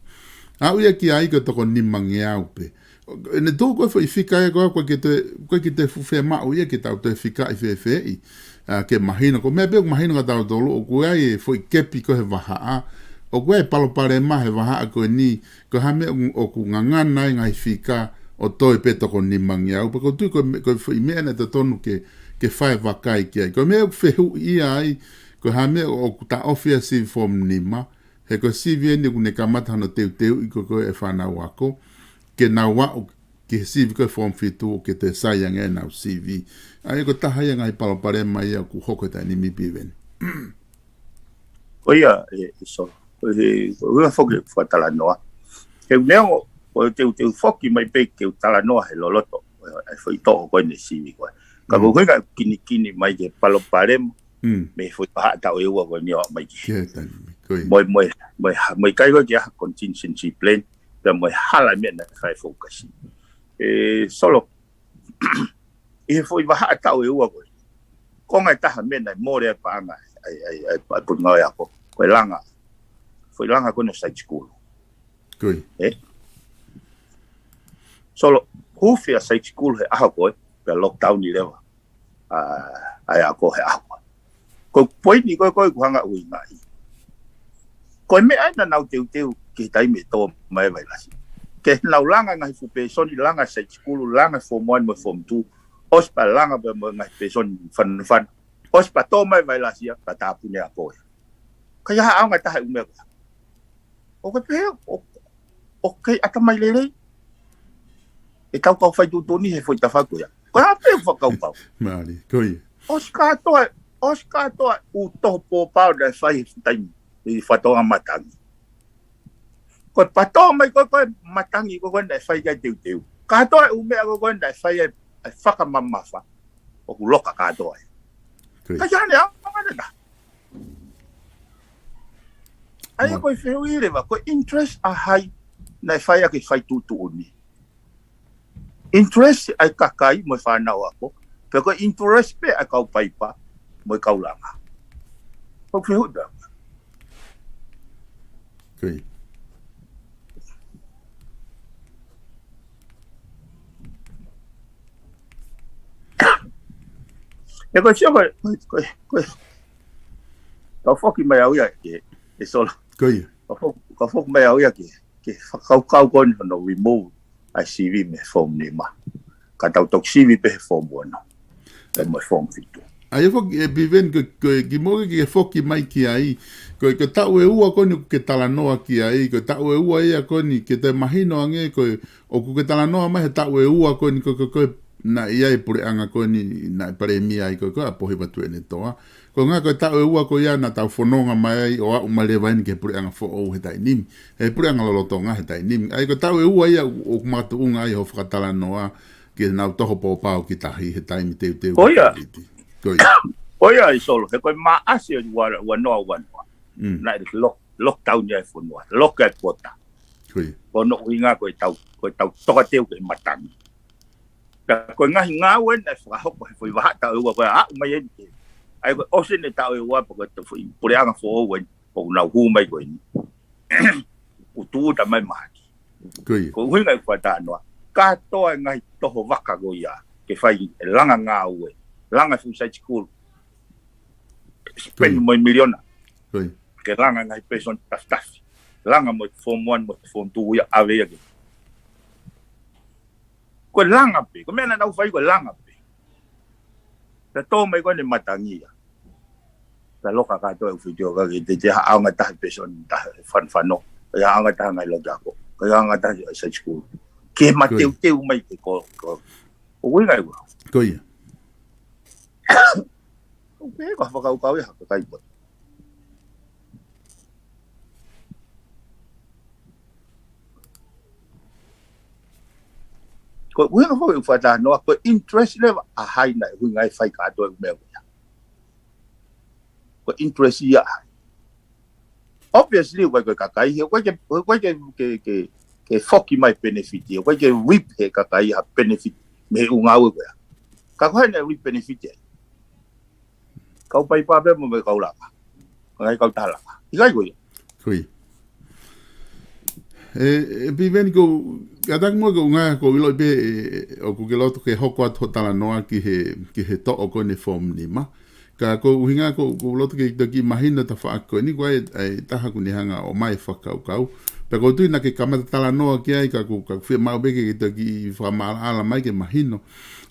Aʻu ia ki ai ko e toko nimangeau pē. ʻEne tuʻu ko e foʻi fika ia ko, ko e ke te, ko e ke te fuʻu fiemaʻu ia ke tau toe fikaʻi fēfeeʻi. ʻA, ke mahino, ko e meʻa pē ʻoku mahino kia tautolu, ʻoku ʻi ai e foʻi kepi ko e he vahaʻa. ʻOku ʻi ai e palopalema he vahaʻa ko eni, ko e hā e meʻa ʻoku, ʻoku ngangana ai ngaahi fika ʻo toe pē toko nimangeau. Pea ʻoku ou tui ko e me-, ko e foʻi meʻa naʻe totonu ke, ke fai vakai ki ai. Ko e meʻa ʻoku fehuʻia ai, ko e hā e meʻa ʻoku taʻofi ʻa e sivi form nima, he ko e sivi eni ʻoku ne kamata hono teuteuʻi ko, ko e fānau ako, ke nau aʻu ki he sivi ko e form fitu ʻoku toe sai ange ʻenau sivi. ʻA ia ko e taha ia ngaahi palopalema ia ʻoku hoko he taimi ni Piveni. Ko ia, ʻe, ʻe Solo. Ko e, ko e ʻuhinga foki fakatalanoa. Ke u neongo, ko e teuteu foki mai pē ke u talanoa he loloto, ʻe, ʻe foʻi toʻo ko eni sivi ko ē. Ka ko e ʻuhinga kinikini mai ki he palopalema, mei he foʻi vahaʻa taʻu ʻe ua ko eni ʻo aʻu mai ki he. Ki he taimi ni, ko ia. Mo e, mo e, mo e, mo e ʻikai ko e ke ʻi ai ha contingency plan, pea mo e hala meʻa naʻe fai focus. ʻE, Solo, ʻi he foʻi vahaʻa taʻu ʻe ua ko ē. Konga ʻe taha meʻa naʻe mole ai paʻanga ʻa e, ʻa e, ʻa e, ʻa e potungāue ako. Ko e langa. Foʻi langa ko eni ʻo side school. Ko ia. ʻE? Solo, huufi ʻa e side school he ʻaho ko ē, pea lockdown ʻi leva. ʻA, ʻa e ako he ʻaho ko ē. Ko e poini ko ē, ko ē ʻoku hanga ʻuhingaʻi. Ko e meʻa ena naʻa nau teuteu ki he taimi ʻe tō mai vailasi. Ke nau langa ngaahi fuʻu pēsoni, langa side school, langa form one mo e form two, ʻosi pea langa pē mo e ngaahi pēsoni fanafana. ʻOsi pea tō mai vailasi ia, pea tāpuni ako ia. Ka ʻi ai ha ʻaonga ʻe taha ʻi he ʻū meʻa ko ia. ʻOku ke pehē, ʻo, ʻoku kei ʻatamai lelei ʻetau kau fai tuʻutuʻuni he foʻi tafaʻaki ko ia. Ko e hā pē ʻeku fakakaukau. Mālie, ko ia. ʻOsi kātoa, ʻosi kātoa ʻū toho pōpao naʻe fai he taimi, ʻi Fatongia matangi. Ko e pea tō mai ko ē, ko e matangi ko ē, ko ē naʻe fai ai teuteu. Kātoa e ʻū meʻa ko ē, ko ē naʻe fai ai, ʻa e fakamamafa. ʻOku loka kātoa ai. Ko ia. Ka ʻi ai hano ʻaonga ʻe taha. ʻA ia ko e fehuʻi leva, ko e interest ʻa hai naʻe fai ʻaki e fai tuʻutuʻuni. Interest ʻa e kakai mo e fānau ako, pe ko e interest pē ʻa e kau paipa mo e kau langa. Ko e fehuʻi pē. Ko ia. ʻE ko e sio ko e, ko e, ko e, ko e. Kau foki mai au ia ke, ʻe Solo. Ko ia. Kau fo-, kau foki mai au ia ke, ke fakakaukau ko eni hono remove ʻa e sivi mei he form nima. Ka tau toki sivi pē he form ono. Pea mo e form fitu. ʻA ia foki ʻe Piveni ko, ko e kimuʻa ke foki mai ki ai. Ko, ko e taʻu ʻe ua ko eni ʻoku ke talanoa ki ai. Ko e taʻu ʻe ua ia ko eni ke toe mahino ange ko e ʻoku ke talanoa mai he taʻu ʻe ua ko eni ko, ko, ko e naʻe ʻi ai e puleʻanga ko eni naʻe palēmia ai ko, ko ē ʻa Pohiva Tuʻiʻonetoa. Ko e ʻuhinga ko e taʻu ʻe ua ko ia naʻa tau fononga mai ai ʻo aʻu mai leva eni ki he puleʻanga foʻou he taimi ni. He puleʻanga lolotonga he taimi ni. ʻA ia ko e taʻu ʻe ua ia ʻoku, ʻoku makatuʻunga ai hoʻo fakatalanoa ki heʻenau toho pōpao ki tahi he taimi teuteu. Ko ia. Ko ia. Ko ia ʻe Solo, he ko e Maʻasi ʻo e ua, ua noa, ua noa. Mm. Naʻe lock lockdown ia e fonua, lock e pota. Ko hono ʻuhinga ko e tau, ko e tau tokateu ke matangi. Ka ko e ngaahi ngāue naʻe fakahoko he foʻi vahaʻa taʻu ʻe ua ko ē aʻu mai eni ke. ʻAi ko e ʻosi eni taʻu ʻe ua pea ko e foʻi puleʻanga foʻou eni, ʻoku nau hū mai ko eni. ʻOku tūʻuta mai mahaki. Ko e ʻuhinga ʻeku fakatalanoa. Kātoa e ngaahi toho vaka ko ia. Ke fai e langa ngāue. Langa e fuʻu side school. Spend mo e miliona. Ke langa e ngaahi person tafitafi. Langa mo e form one mo e form two ia ʻave ia ke. Ko e langa pē. Ko e meʻa naʻa nau fai ko e langa pē. Pea tō mai ko eni matangi ia. Pea loka kātoa e ʻū fitio ka ke te te haʻanga taha person taha fanfano. Ka haʻanga taha ngaahi lotu ako. Ka haʻanga taha side school. Ke mateuteu mai ke ko, ko. ʻO ʻuhinga ʻeku. Ko ia. ʻOku pehē ko e fakakaukau ia ha kakai poti. Ko e ʻuhinga foki ʻeku fakatalanoa, ko e interest leva ʻa hai naʻe ʻuhinga ai fai kātoa e meʻa ko ia. Ko e interest ia ʻa hai. Obviously, ʻoku ʻikai ko e kakai, he ʻoku ʻikai ke, ʻoku ʻikai ke, ke, ke, ke foki mai benefit, ʻoku ʻikai ke reap he kakai ha benefit mei he ʻū ngāue ko ia. Ka ko hai naʻe reap benefit ai. Kau paipa pē mo e kau langa. Ngaahi kau taha langa. ʻIkai ko ia. Ko ia. ʻE, ʻe Piveni ko, kātaki muʻa ko e ʻuhinga ko e ʻilo pē, ʻe, ʻoku ke loto ke hoko atu hoʻo talanoa ki he, ki he toʻo ko eni e form nima. Ka ko e ʻuhinga ko, ʻoku ou loto ke toki mahino tafaʻaki ko eni ko e, ʻa e taha ʻoku ne hanga ʻo ʻomai e fakakaukau. Pea ʻoku ou tui naʻa ke kamata talanoa ki ai ka ʻoku, ka ʻoku fiemaʻu pē ke, ke toki fakamaʻalaʻala mai ke mahino.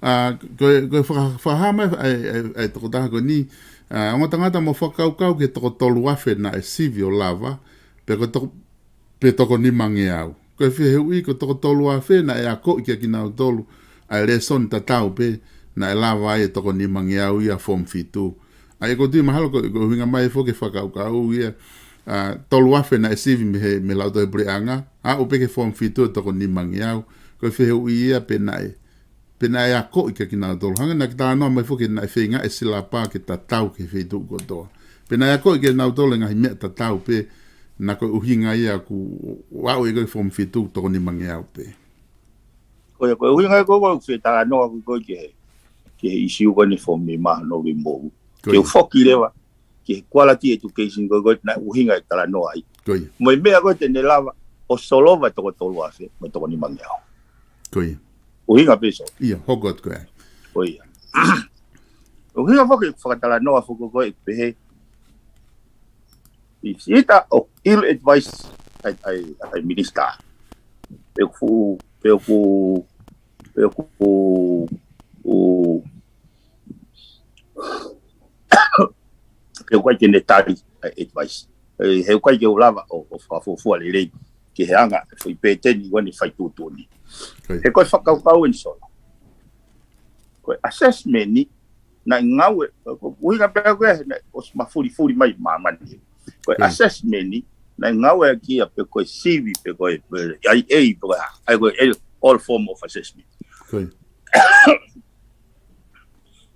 ʻA, ko e, ko e faka-, fakahā mai ʻa e, ʻa e, ʻa e tokotaha ko eni, ʻa, ongo tangata mo fakakaukau ki he toko tolu afe naʻe sivi ʻo lava, pea ko e toko, pe toko nimangeau. Ko e fehuʻi ko e toko tolu afe naʻe akoʻi kia kinautolu ʻa e lēsoni tatau pē naʻe lava ai e toko nimangeau ia form fitu. ʻA ia ʻoku ou tui mahalo ko, ko e ʻuhinga mai foki e fakakaukau ia, ʻa, tolu afe naʻe sivi mei he, mei he lautohi puleʻanga, aʻu pē ki he form fitu e toko nimangeau. Ko e fehuʻi ia pe naʻe, pe naʻe akoʻi kia kinautolu. Hangē naʻa ke talanoa mai foki naʻe feinga e silapa ke tatau ki he feituʻu kotoa. Pe naʻe akoʻi kia kinautolu e ngaahi meʻa tatau pē naʻa ko e ʻuhinga ia ʻoku aʻu ia ko e form fitu toko nimangeau pē. Ko ia, ko e ʻuhinga ko ē ʻoku ou fie talanoa ko ē ki he, ki he ʻīsiu ko eni form nima hono remove. Ko ia. Ke u foki leva ki he quality education ko ē naʻe ʻuhinga e talanoa ai. Ko ia. Mo e meʻa ko ē te ne lava ʻo solova e toko tolu afe mo e toko nimangeau. Ko ia. ʻUhinga pē so. Ia, hoko atu ko ē. Ko ia. ʻUhinga foki e fakatalanoa foki ko ē pehē. ʻI sita ʻo ill advice ʻa e, ʻa e, ʻa e minister. Pe ʻoku, pe ʻoku, pe ʻoku, ʻo, pe ʻoku ʻikai ke ne tali ʻa e advice. ʻE, he ʻoku ʻikai ke u lava ʻo, ʻo fakafuofua lelei ki he anga e foʻi pēteni ʻoku ne fai tuʻutuʻuni. Ko ia. He ko e fakakaukau eni Solo. Ko e assessment ni, naʻe ngāue, ko e ʻuhinga pē ko ē, naʻe ʻosi mafulifuli mai māmani. Ko e assessment ni, naʻe ngāueʻaki ia pe ko e sivi, pe ko e, pe I A, pe ko e, ʻa ia ko e all form of assessment. Ko ia.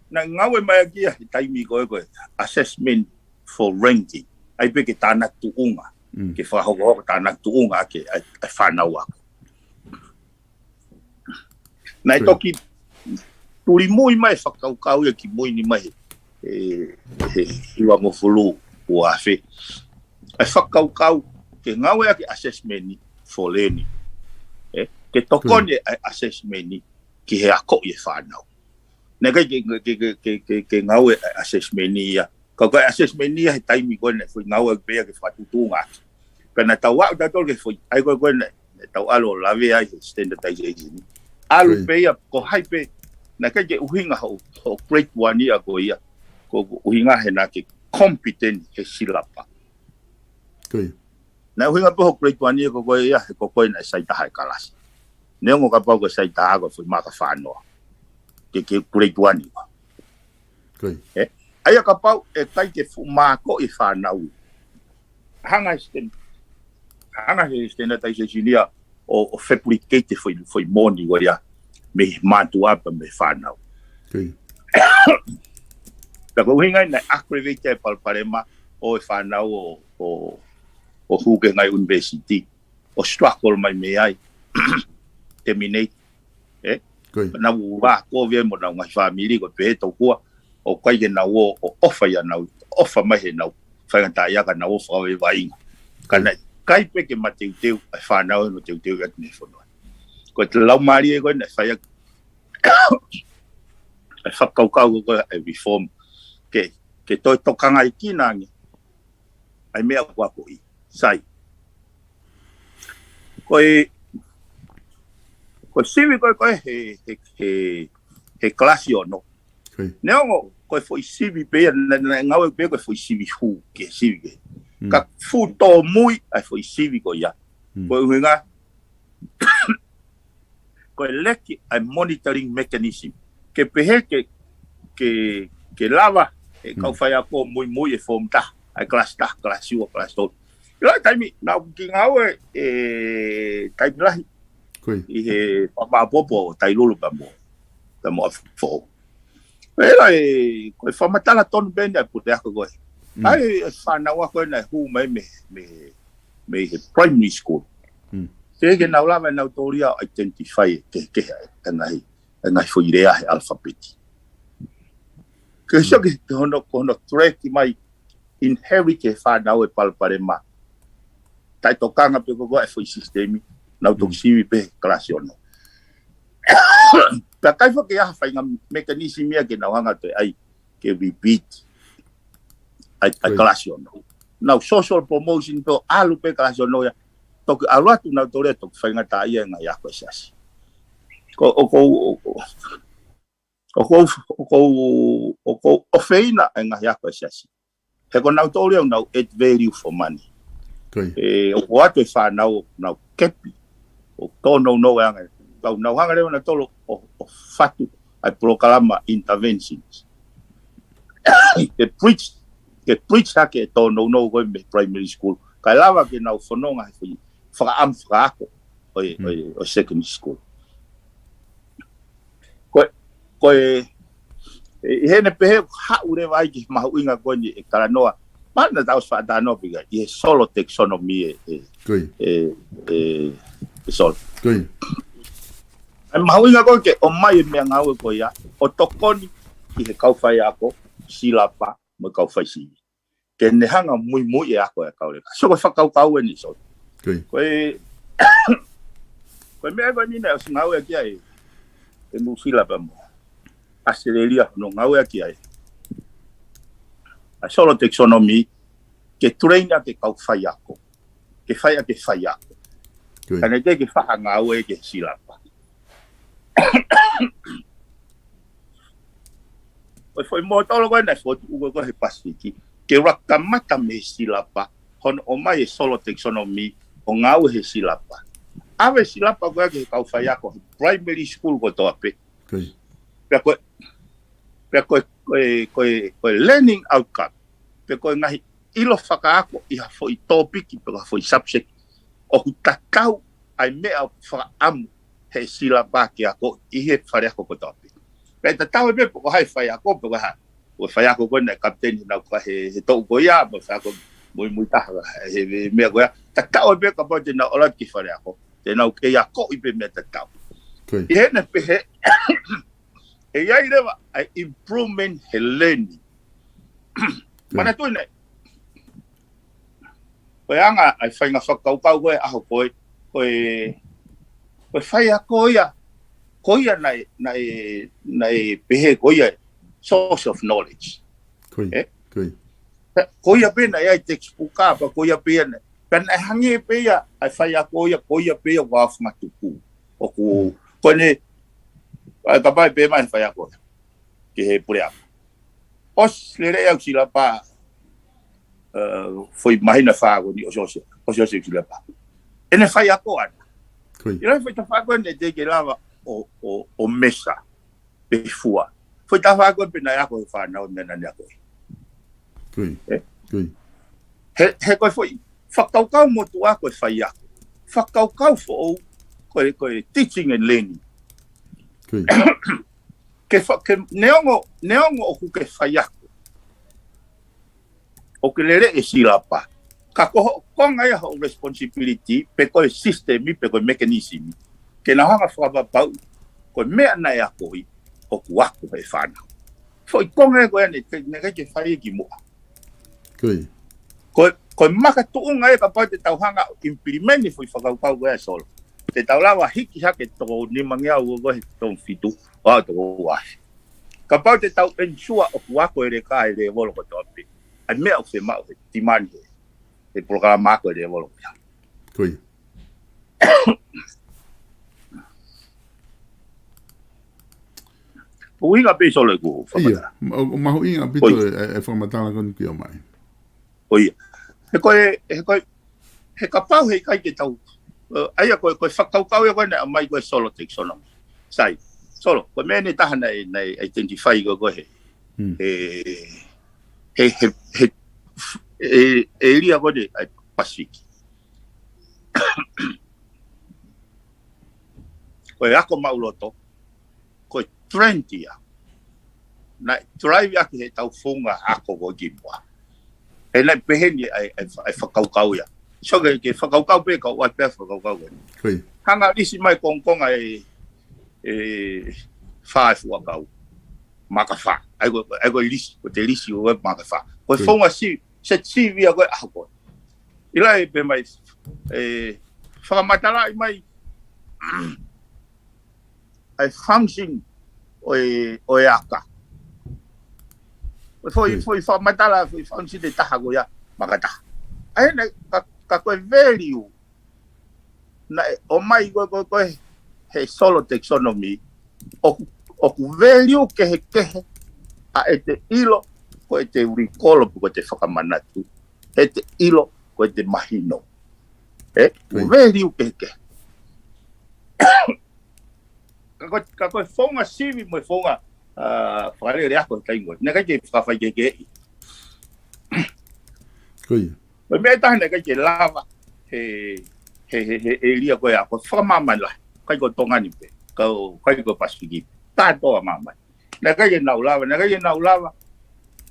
Naʻe ngāue mai ʻaki ia he taimi ko ē ko e assessment for ranking. ʻA ia pē ke tānaki tuʻunga. Mm. Ke fakahokohoko tānaki tuʻunga ʻaki ʻa e, ʻa e fānau ako. Naʻe toki tulimui mai e fakakaukau ia kimui ni mai he, he, he hiva mo fulu ua afe. ʻA e fakakaukau ke ngāueʻaki e assessment ni for learning. ʻE, ke tokoni e assessment ni ki he akoʻi e fānau. Naʻe ʻikai ke, ke, ke ngāue e assessment ni ia. Ka ko e assessment ni ia he taimi ko ē naʻe foʻi ngāueʻaki pē ia ke fakatuʻutuʻunga ʻaki. Pea naʻa tau aʻu tautolu ki he foʻi, ʻa ia ko ē ko ē naʻa, naʻa tau ʻalu ʻo lave ai he standardization. ʻAlu pē ia, ko hai pē, naʻe ʻikai ke ʻuhinga hoʻo, hoʻo grade one ia ko ia. Ko, ko e ʻuhinga he naʻa ke competent he silapa. Ko ia. Naʻe ʻuhinga pē hoʻo grade one ia ko koe ia, he ko koe naʻe sai taha he kalasi. Neongo kapau ko e sai taha ko e foʻi maka fānoa. Ke, ke grade one ia. Ko ia. ʻE? ʻA ia kapau ʻe ʻikai ke fuʻu mākoʻi e fānau. Hanga he stand-, hanga he standardization ia ʻo, ʻo fabricate e foʻi, foʻi moʻoni ko ia mei he mātuʻa pea mei he fānau. Ko ia. Pea ko e ʻuhinga ia naʻe aggravate e palopalema ʻo e fānau ʻo, ʻo, ʻo hū ki he ngaahi university, ʻo struggle mai mei ai, terminate, ē? Ko ia. Nau ua kovi ai mo nau ngaahi fāmili ko e pehē tokua, ʻoku ʻikai ke nau ō, ʻo ʻofa ia nau, ʻofa mai he nau, faingataʻaʻia ka nau ō fakavevainga. Ka naʻe ʻikai pē ke mateuteu, ʻa e fānau ʻo teuteu ia ki he fonua. Ko e laumālie ko ē naʻe fai ʻaki, ʻa e fakakaukau ko ē ʻa e reform. Ke, ke toe tokangaʻi kinautolu ange, ʻa e meʻa ko ē ko ē. Sai. Ko e, ko e sivi ko ē, ko ē he, he, he, he kalasi ono. Ko ia. Neongo, ko e foʻi sivi pē ia, naʻe, naʻe ngāue pē ko e foʻi sivi hū, ke sivi ke. Mm. Ka fuʻu tōmui, ʻa e foʻi sivi ko ia. Mm. Ko e ʻuhinga, ko e leki ʻa e monitoring mechanism. Ke pehē ke, ke, ke lava, ʻe kau faiako muimui ʻe form taha, ʻa e kalasi taha, kalasi ua, kalasi tolu. ʻI he taimi, naʻa ku ngāue, ʻe, taimi lahi. Ko ia. ʻI he fakamāʻopoʻopo ʻo Tailulu pea mo, pea mo ʻApifoʻou. ʻE, ʻa e, ko e fakamatala tonu pē eni ʻa e puleako ko ē. Mm. ʻA e, ʻa e fānau ko ē naʻe hū mai mei, mei, mei he primary school. Mm. Teʻeki ke nau lava ʻe nautolu ia ʻo identify ʻe kehekehe ʻa e ngaahi, ʻa e ngaahi foʻi lea he alphabet. Ke sio ki he hono, ko hono threat mai inherit ʻe he fānau e palopalema. Taʻetokanga pē ko ē ʻa e foʻi sisitemi, nau toki sivi pē he kalasi ono. Pea ʻikai foki ha faʻahinga mechanism ia ke nau hanga atu ai ke repeat ʻa e, ʻa e kalasi ono. Nau social promotion pē ʻo ʻalu pē kalasi ono ia. Toki ʻalu atu nautolu ia toki faingataʻaʻia e ngaahi ako ʻa e siasi. Ko, ʻoku ou, ʻoku ou, ʻoku ou, ʻoku ou ʻofeina e ngaahi ako ʻa e siasi. He ko nautolu ia ʻoku nau add value for money. Ko ia. ʻE, ʻoku ʻoatu e fānau ʻoku nau kepi. ʻOku tōnounou e anga. Kau nau hanga leva nautolu ʻo, ʻo fatu ʻa e polokalama interventions. Ke preach, ke preach hake e tōnounou ko ē mei primary school. Kae lava ke nau fononga he foʻi fakaʻamu fakaako ʻo e, ʻo e, ʻo e secondary school. Ko e, ko e, ʻi heʻene pehē ʻoku haʻu leva ai ki he mahuʻinga ko eni e talanoa. Mana tau ʻosi faʻa talanoa pē ka, ʻi he solo taxonomy ʻe, ʻe, ʻe, ʻe, ʻe solo. ʻA e mahuʻinga ko ē ke ʻomai e meʻangāue ko ia, ʻo tokoni ki he kau faiako, silapa, mo e kau faisivi. Ke ne hanga muimui e ako e kau leka. So ko e fakakaukau eni, so. Ko e, ko e meʻa ko eni naʻe ʻosi ngāueʻaki ai ʻe Nuʻusila pea mo ʻAositelēlia hono ngāueʻaki ai ʻa e solo taxonomy ke train ʻaki e kau faiako. Ke fai ʻaki e faiako. Ka naʻe ʻikai ke faʻa ngāue ki he silapa. Ko e foʻi mōtolo ko ē naʻe fokotuʻu ko ē he Pasifiki. Ke ʻuluaki kamata mei he silapa, hono ʻomai e solo taxonomy ʻo ngāue he silapa. ʻAve silapa ko ē ki he kau faiako he primary school kotoa pē. Pea ko e, pea ko e, ko e, ko e, ko e learning outcome. Pea ko e ngaahi ʻilo fakaako ʻi ha foʻi tōpiki pe ko ha foʻi subject. ʻOku tatau ʻa e meʻa ʻoku fakaʻamu he silapa ke ako ʻi he faleako kotoa pē. Pea tatau ai pē pe ko hai faiako pe ko hai. Ko e faiako ko ē naʻe kapiteni naʻa ku fai he, he toʻu ko ia, mo e faiako muimui taha he, he meʻa ko ia. Tatau ai pē kapau te nau ʻalu ki faleako. Te nau kei akoʻi pē meʻa tatau. ʻI heʻene pehē, ʻe ʻi ai leva ʻa e improvement he learning. Manatuʻi eni. Ko e anga ʻa e faʻahinga fakakaukau ko ē ʻaho ko ē, ko e, ko e faiako ia, ko ia naʻe, naʻe, naʻe pehē ko ia source of knowledge. Ko ia, ko ia pē naʻe ʻi ai textbook pea ko ia pē ia naʻe. Pea naʻe hangē pē ia ʻa e faiako ia, ko ia pē ia ʻoku fangatuku. ʻOku, ko eni, ʻa e kapai pē mai faiako ia. Ke he puleako. ʻOsi lele ʻeku silapa, ʻa, foʻi māhina fā ko eni ʻosi ʻosi, ʻosi ʻosi ʻeku silapa. ʻEne faiako ʻana. ʻIlo foʻi tafaʻaki ʻoku teʻeki ke lava ʻo, ʻo, ʻo mesa pe fua. Foʻi tafaʻaki ʻoku pehē naʻe ako he fānau meʻa naʻa ne ako. He, he ko e foʻi, fakakaukau motuʻa ko e faiako. Fakakaukau foʻou ko e, ko e teaching and learning. Ke fa-, ke neongo, neongo ʻoku ke faiako. ʻOku ke lele e silapa. Ka ko hoʻo konga ia hoʻo responsibility, pe ko e system, pe ko e mechanism, ke nau hanga fakapapau ko e meʻa naʻe akoʻi ʻoku ako he fānau. Foʻi konga ia ko ē naʻe, naʻe ʻikai ke fai ki muʻa. Ko e, ko e makatuʻunga ia kapau te tau hanga ʻo implement e foʻi fakakaukau ko ē ʻa Solo. Te tau lava hiki hake toko nimangeau ko ē he toko fitu, ʻo aʻu toko uaafe. Kapau te tau ensure ʻoku ako e leka e lēvolo kotoa pē ʻa e meʻa ʻoku fiemaʻu he timani he, he polokalama ako e lēvolo ko ia. Ko ia. Mahuʻinga pē Solo ʻeku fakamatala. Ia, ma-, mahuʻinga ʻaupito e, e fakamatala ko eni ʻoku ke ʻomai. Ko ia. He ko e, he ko e, he kapau he ʻikai ke tau, ʻa ia ko e, ko e fakakaukau ia ko ē naʻe ʻomai ko ē Solo taxonomy. Sai, Solo, ko e meʻa ʻe taha naʻe, naʻe identify ko ē he, he, he, he, he, e, area ko ē ʻa e Pasifiki. Ko e ako maʻuloto, ko e trend ia naʻe drive ʻaki he tau founga ako ko ē ki muʻa. He naʻe pehē ni ʻa e, ʻa e, ʻa e fakakaukau ia. So ke, ke fakakaukau pē ka ʻoua pē fakakaukau ko ē. Hanga lisi mai kongokonga e, e fā e fuʻu ʻakau. Maka fā. ʻA ia ko, ʻa ia ko e lisi, ko e lisi ko ē maka fā. Ko e founga si, se sivi ia ko ē ʻaho ko ē. ʻIlo ʻe pehē mai, e, fakamatalaʻi mai ʻa e function ʻo e, ʻo e aka. Foʻi, foʻi fakamatala, foʻi function ʻe taha ko ia, maka taha. ʻA ia naʻe, ka, ka ko e value naʻe ʻomai ko ē, ko ē, ko ē he Solo taxonomy, ʻoku, ʻoku value kehekehe ʻa ʻete ʻilo, ko ʻete ulikolo, ko ʻete fakamanatu, ʻete ʻilo, ko ʻete mahino. ʻE, ʻoku value kehekehe. Ka ko, ka ko e founga sivi mo e founga, ʻa, fakalele ako he taimi ko ē. Naʻe ʻikai ke fakafaikehekeheʻi. Ko ia. Ko e meʻa ʻe taha naʻe ʻikai ke lava he, he, he, he area ko ē ʻa ko e fakamāmani lahi. ʻIkai ko Tonga ni pē. Ka ʻoku ʻikai ko Pasifiki. Kātoa māmani. Naʻe ʻikai ke nau lava, naʻe ʻikai ke nau lava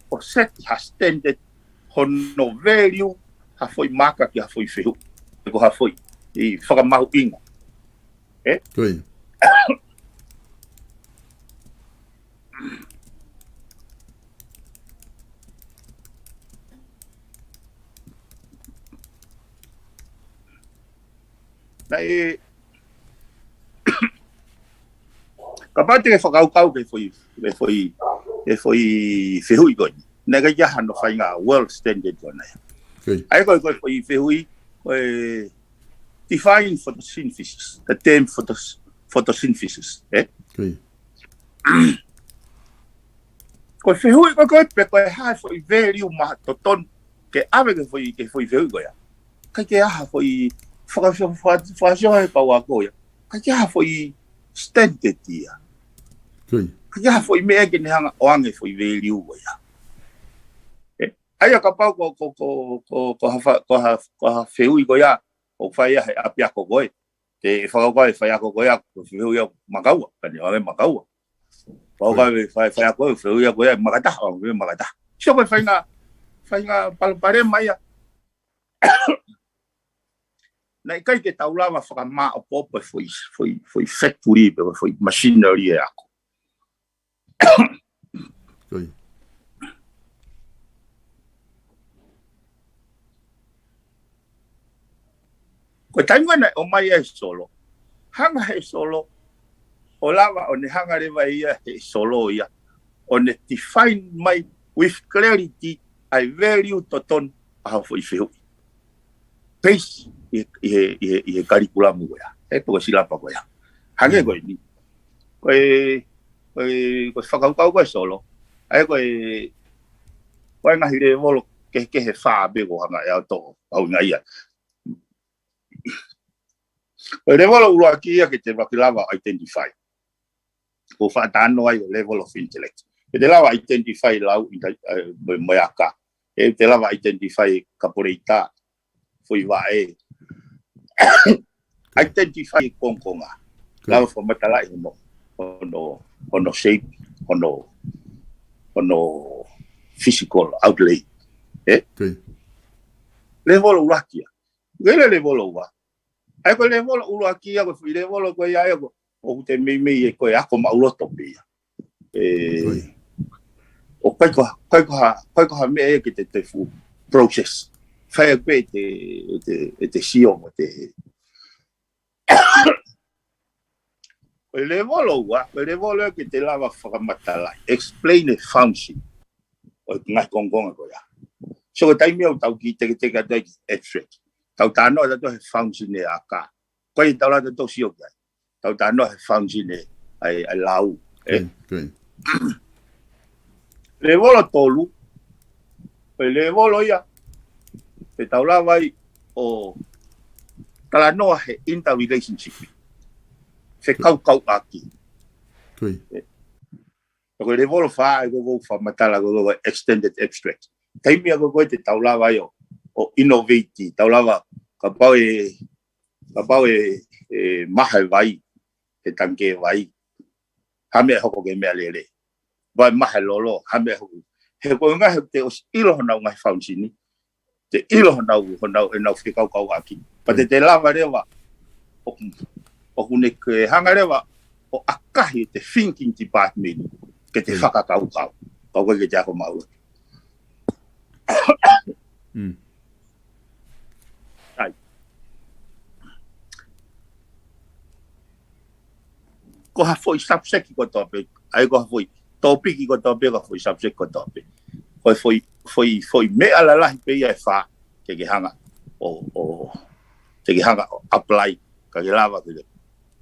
ʻo set ha standard hono value ha foʻi maka ki ha foʻi fehuʻi. Pe ko ha foʻi fakamahuʻinga. ʻE? Ko ia. Naʻe, kapau te ke fakakaukau ki he foʻi, ki he foʻi, ki he foʻi fehuʻi ko eni. Naʻe ʻikai ke ʻi ai hano faʻahinga world standard ko ena ia. Ko ia. ʻA ia ko e, ko e foʻi fehuʻi, ko e define photosynthesis, the term photos-, photosynthesis, ʻe? Ko ia. Ko e fehuʻi ko ē ko ē pe ko e hā e foʻi value mahuʻinga totonu ke ʻave ki he foʻi, ki he foʻi fehuʻi ko ia. ʻIkai ke ʻi ai ha foʻi faka-, faka-, fakaʻosi he pau ako ia. ʻIkai ke ʻi ai ha foʻi standard ia. Ko ia. ʻIkai ke ʻi ai ha foʻi meʻa ke ne hanga ʻo ʻoange foʻi value ko ia. ʻE, ʻa ia kapau ko, ko, ko, ko, ko ha fa-, ko ha, ko ha fehuʻi ko ia, ʻoku fai ia he ʻapiako ko ē. Te ke fakakaukau e faiako ko ia, ko e fehuʻi ia maka ua, ka ne ʻoange maka ua. Fakakaukau e fai, faiako, fehuʻi ia ko ia maka taha, ʻoange maka taha. So ko e faʻahinga, faʻahinga palopalema ia. Naʻe ʻikai ke tau lava fakamāʻopoʻopo e foʻi, foʻi, foʻi factory pe foʻi machinery e ako. Ko ia. Ko e taimi naʻe ʻomai ai e Solo. Hanga he Solo ʻo lava ʻo ne hanga leva ia he Solo ia ʻo ne define mai with clarity ʻa e value totonu ʻa ha foʻi fehuʻi. Base ʻi he, ʻi he, ʻi he, ʻi he kalikulamu ko ia. ʻE, pe ko e silapa ko ia. Hangē ko eni. Ko e, ko e, ko e fakakaukau ko ē ʻa Solo. ʻA ia ko e, ko e ngaahi lēvolo kehekehe fā pē ʻoku hanga ʻe au ʻo toʻo, au ngaahi ia. Ko e lēvolo ʻuluaki ia ke te lava ʻo identify. ʻOku fakatalanoa ai ʻo level of intellect. Ke te lava identify lau inter-, eh, mo, mo e aka. ʻE te lava identify kapuleita, foʻi vaʻe. Identify kongokonga. Lava fakamatalaʻi hono, hono, hono shape, hono, hono physical outlay. ʻE? Ko ia. Levolo ʻuluaki ia. Ko e levolo ua. ʻA ia ko e levolo ʻuluaki ia, ko e foʻi levolo ko ia ʻa ia ko, ʻoku te meimei ʻi he ko e ako maʻuloto pē ia. ʻE, ʻoku ʻikai ko ha, ʻikai ko ha, ʻikai ko ha meʻa ia ke te, te fuʻu process. Fai pē te, te, te sio mo te. Ko e levolo ua, ko e levolo ia ke te lava fakamatala, explain e function ʻo e ngaahi kongokonga ko ia. So ko e taimi ʻoku tau kiʻi teketeke atu ai ki he abstract. Tau talanoa atu he function ʻa e aka. Ko ia tau lava atu sio ki ai. Tau talanoa he function ʻa e, ʻa e, ʻa e lau. ʻE. Levolo tolu, ko e levolo ia, ʻe tau lava ai ʻo talanoa he interrelationship. Fekaukauʻaki. Ko e levolo fā ʻa ia ko e fakamatala ko e extended abstract. Taimi ʻa ia ko e te tau lava ai ʻo, ʻo innovate, tau lava kapau ʻe, kapau ʻe, ʻe maha e vai, he tangikē vai. Ha meʻa hoko ke meʻalele. Vai maha lolo, ha meʻa hoko. He ko e ngaahi he te ʻosi ʻilo honau ngaahi function ni. Te ʻilo honau, honau, ʻenau fekaukauʻaki. Pea te te lava leva. ʻOku, ʻoku ne ke hanga leva ʻo ʻakahi te thinking department. Ke te fakakaukau. Kau ke te ako maʻuloto. ʻAi. Ko ha foʻi subject kotoa pē, ʻa ia ko ha foʻi topiki kotoa pē, ko ha foʻi subject kotoa pē. Ko e foʻi, foʻi, foʻi meʻa lalahi pē ia ʻe fā, ke ke hanga ʻo, ʻo, ke ke hanga ʻo apply, ka ke lava ke,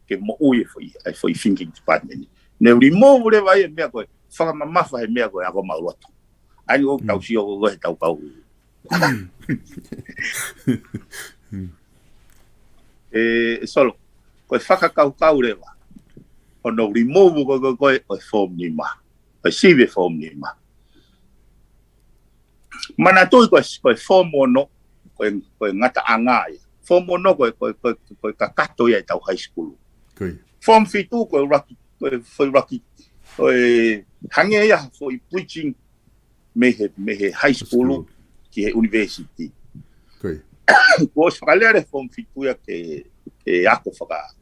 ke moʻui e foʻi, ʻa e foʻi thinking department. Ne remove leva ia meʻa ko e, fakamamafa he meʻa ko e ako maʻuloto. ʻA ia ʻoku tau sio ko e tau kau. ʻE, ʻe Solo, ko e fakakaukau leva. Hono remove ko e, ko e, ko e, ʻo e form nima. ʻO e sivi e form nima. Manatuʻi ko e, ko e form ono, ko e, ko e ngataʻanga ia. Form ono ko e, ko e, ko e, ko e kakato ia ʻetau high school. Form fitu ko e ʻuluaki, ko e foʻi ʻuluaki, ko e hangē ia foʻi bridging mei he, mei he high school ki he university. Kuo ʻosi fakalele form fitu ia ke, ke ako faka,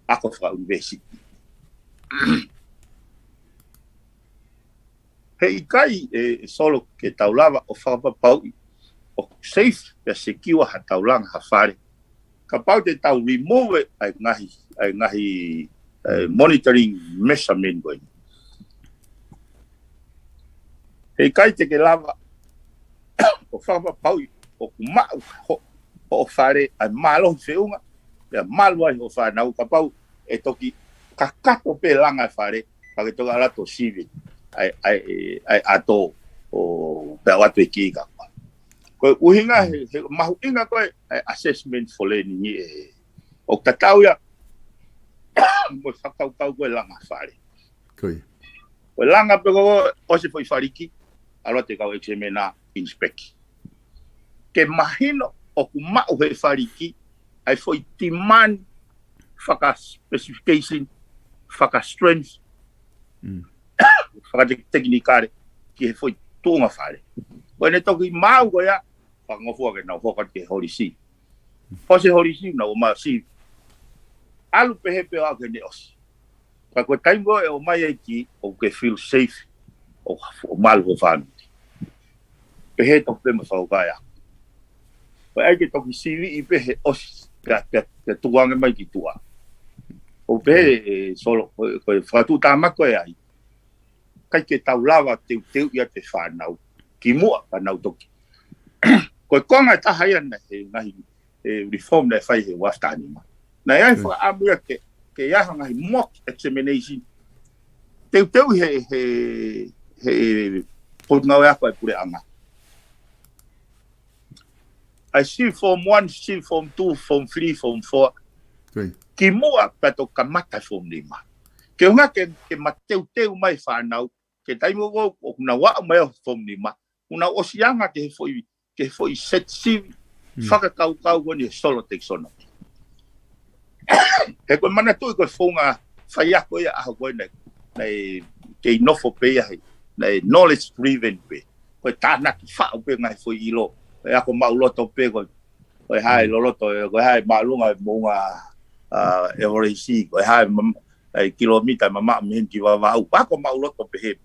ako faka university. He ʻikai ʻe, ʻe Solo ke tau lava ʻo fakapapauʻi ʻoku safe pea secure ha tau langa ha fale. Kapau te tau remove ʻa e ngaahi, ʻa e ngaahi, ʻa e monitoring measurement ko eni. He ʻikai te ke lava ʻo fakapapauʻi ʻoku maʻu ho, hoʻo fale ʻa e mālohi feʻunga, pea malu ai hoʻo fānau kapau ʻe toki kakato pē langa e fale, pea ke toki ʻalu atu ʻo sivi ʻa e, ʻa e, ʻa e ʻato ʻo pea ʻoatu e kī ka. Ko e ʻuhinga he, he mahuʻinga ko e, ʻa e assessment for learning ʻe, ʻoku tatau ia, mo e fakakaukau ko e langa fale. Ko e langa pē ko ē ʻosi foʻi faliki, ʻalu atu e kau examiner inspect. Ke mahino ʻoku maʻu he faliki, ʻa e foʻi demand faka specification, faka strength, fakatekinikale, ki he foʻi tuʻunga fale. Ko ʻene toki maʻu ko ia, fakangofua ke nau hoko atu ki he holisi. ʻOsi e holisi, nau ō mai ʻo sivi. ʻAlu pehē pē ʻo aʻu ki heʻene ʻosi. Ka ko e taimi ko ē ʻe ō mai ai ki, ʻoku ke feel safe, ʻo, ʻo malu hoʻo family. Pehē tofu pē mo e fakakaukau ia. Ko e ʻai ke toki siviʻi pē he ʻosi, pea, pea, pea tuku ange mai ki tuʻa. ʻOku pehē ʻe Solo, ko e, ko e fakatuʻutāmaki ko ē ai. ʻIkai ke tau lava teuteuʻi atu e fānau. Kimuʻa pea nau toki. Ko e konga ʻe taha ia naʻe, he ngaahi, he reform naʻe fai he ua afe taha nima. Naʻe ʻi ai e fakaʻamu ia ke, ke ʻi ai ha ngaahi mock examination. Teuteuʻi he, he, he potungāue ako ʻa e puleʻanga. ʻA e sivi form one, sivi form two, form three, form four. Kimuʻa pea toki kamata e form nima. Ke ʻuhinga ke, ke mateuteu mai e fānau, ke taimi ko ē ʻoku nau aʻu mai ʻo form nima, ʻoku nau ʻosi anga ki he foʻi, ki he foʻi set sivi, fakakaukau ko eni he Solo taxonomy. He ko e manatuʻi ko e founga faiako ia ʻaho ko ē naʻe, naʻe kei nofo pē ia he, naʻe knowledge driven pē. Ko e tānaki faʻu pē ngaahi foʻi ʻilo, e ako maʻuloto pē ko e Ko e hā e loloto, ko e hā e māʻolunga e moʻunga ʻEvelesi, ko e hā e kilomita mamaʻo mei heni ki Vavaʻu. Pea ko e maʻuloto pehē.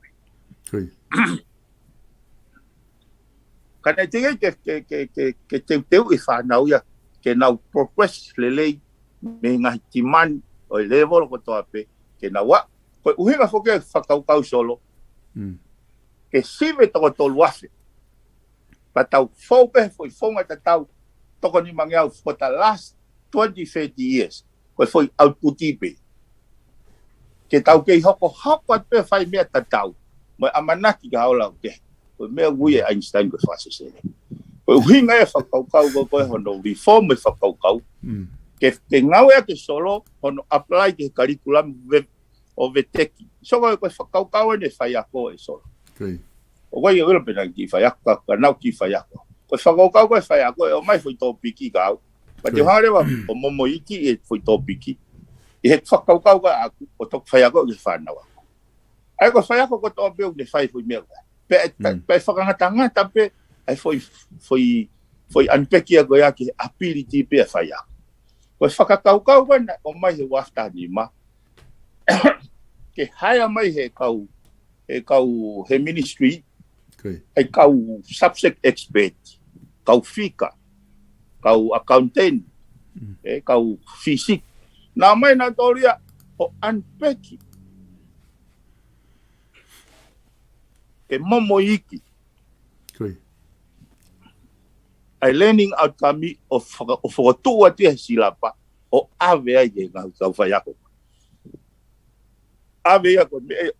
Ka naʻe teʻeki ke, ke, ke, ke, ke teuteuʻi e fānau ia, ke nau progress lelei mei he ngaahi timani ʻo e lēvolo kotoa pē, ke nau aʻu. Ko e ʻuhinga foki e fakakaukau Solo, ke sivi e toko tolu afe. Pea tau fou pē he foʻi founga tatau, toko nimangeau for the last twenty, thirty years. Ko e foʻi output pē. Ke tau kei hokohoko atu pē fai meʻa tatau. Mo e ʻamanaki ka ola ke. Ko e meʻa ui ʻe Einstein ko e fakasesele. Ko e ʻuhinga e fakakaukau ko, ko e hono reform e fakakaukau. Ke, ke ngāueʻaki e Solo, hono apply ki he curriculum ve-, ʻo veteki. So ko e, ko e fakakaukau eni e faiako e Solo. ʻOku ʻikai ke u ʻilo pe naʻe kiʻi faiako, ka, ka nau kiʻi faiako. Ko e fakakaukau ko e faiako, ʻe ʻomai foʻi tōpiki ka au. Ka te u hanga leva ʻo momoʻi ʻi he foʻi tōpiki. ʻI he fakakaukau ko ē ʻaʻaku, ʻo toki faiako ki he fānau ʻaʻaku. ʻA ia ko e faiako kotoa pē ʻoku ne fai foʻi meʻa ko ē. Pea, pea fakangatangata pē, ʻa e foʻi, foʻi, foʻi ʻanepeki ia ko ia ki he ability pē ʻa e faiako. Ko e fakakaukau ko ē naʻe ʻomai he ua afe taha nima, ke hire mai he kau, he kau he ministry, ʻa e kau subject expert, kau fika, kau accountant, ʻe kau fisika. Naʻa ʻomai nautolu ia ʻo ʻanepeki. Ke momoʻi ʻa e learning outcome ʻo faka-, ʻo fokotuʻu atu ia he silapa, ʻo ʻave ai ki he ngaahi kau faiako. ʻAve ia ko e meʻa,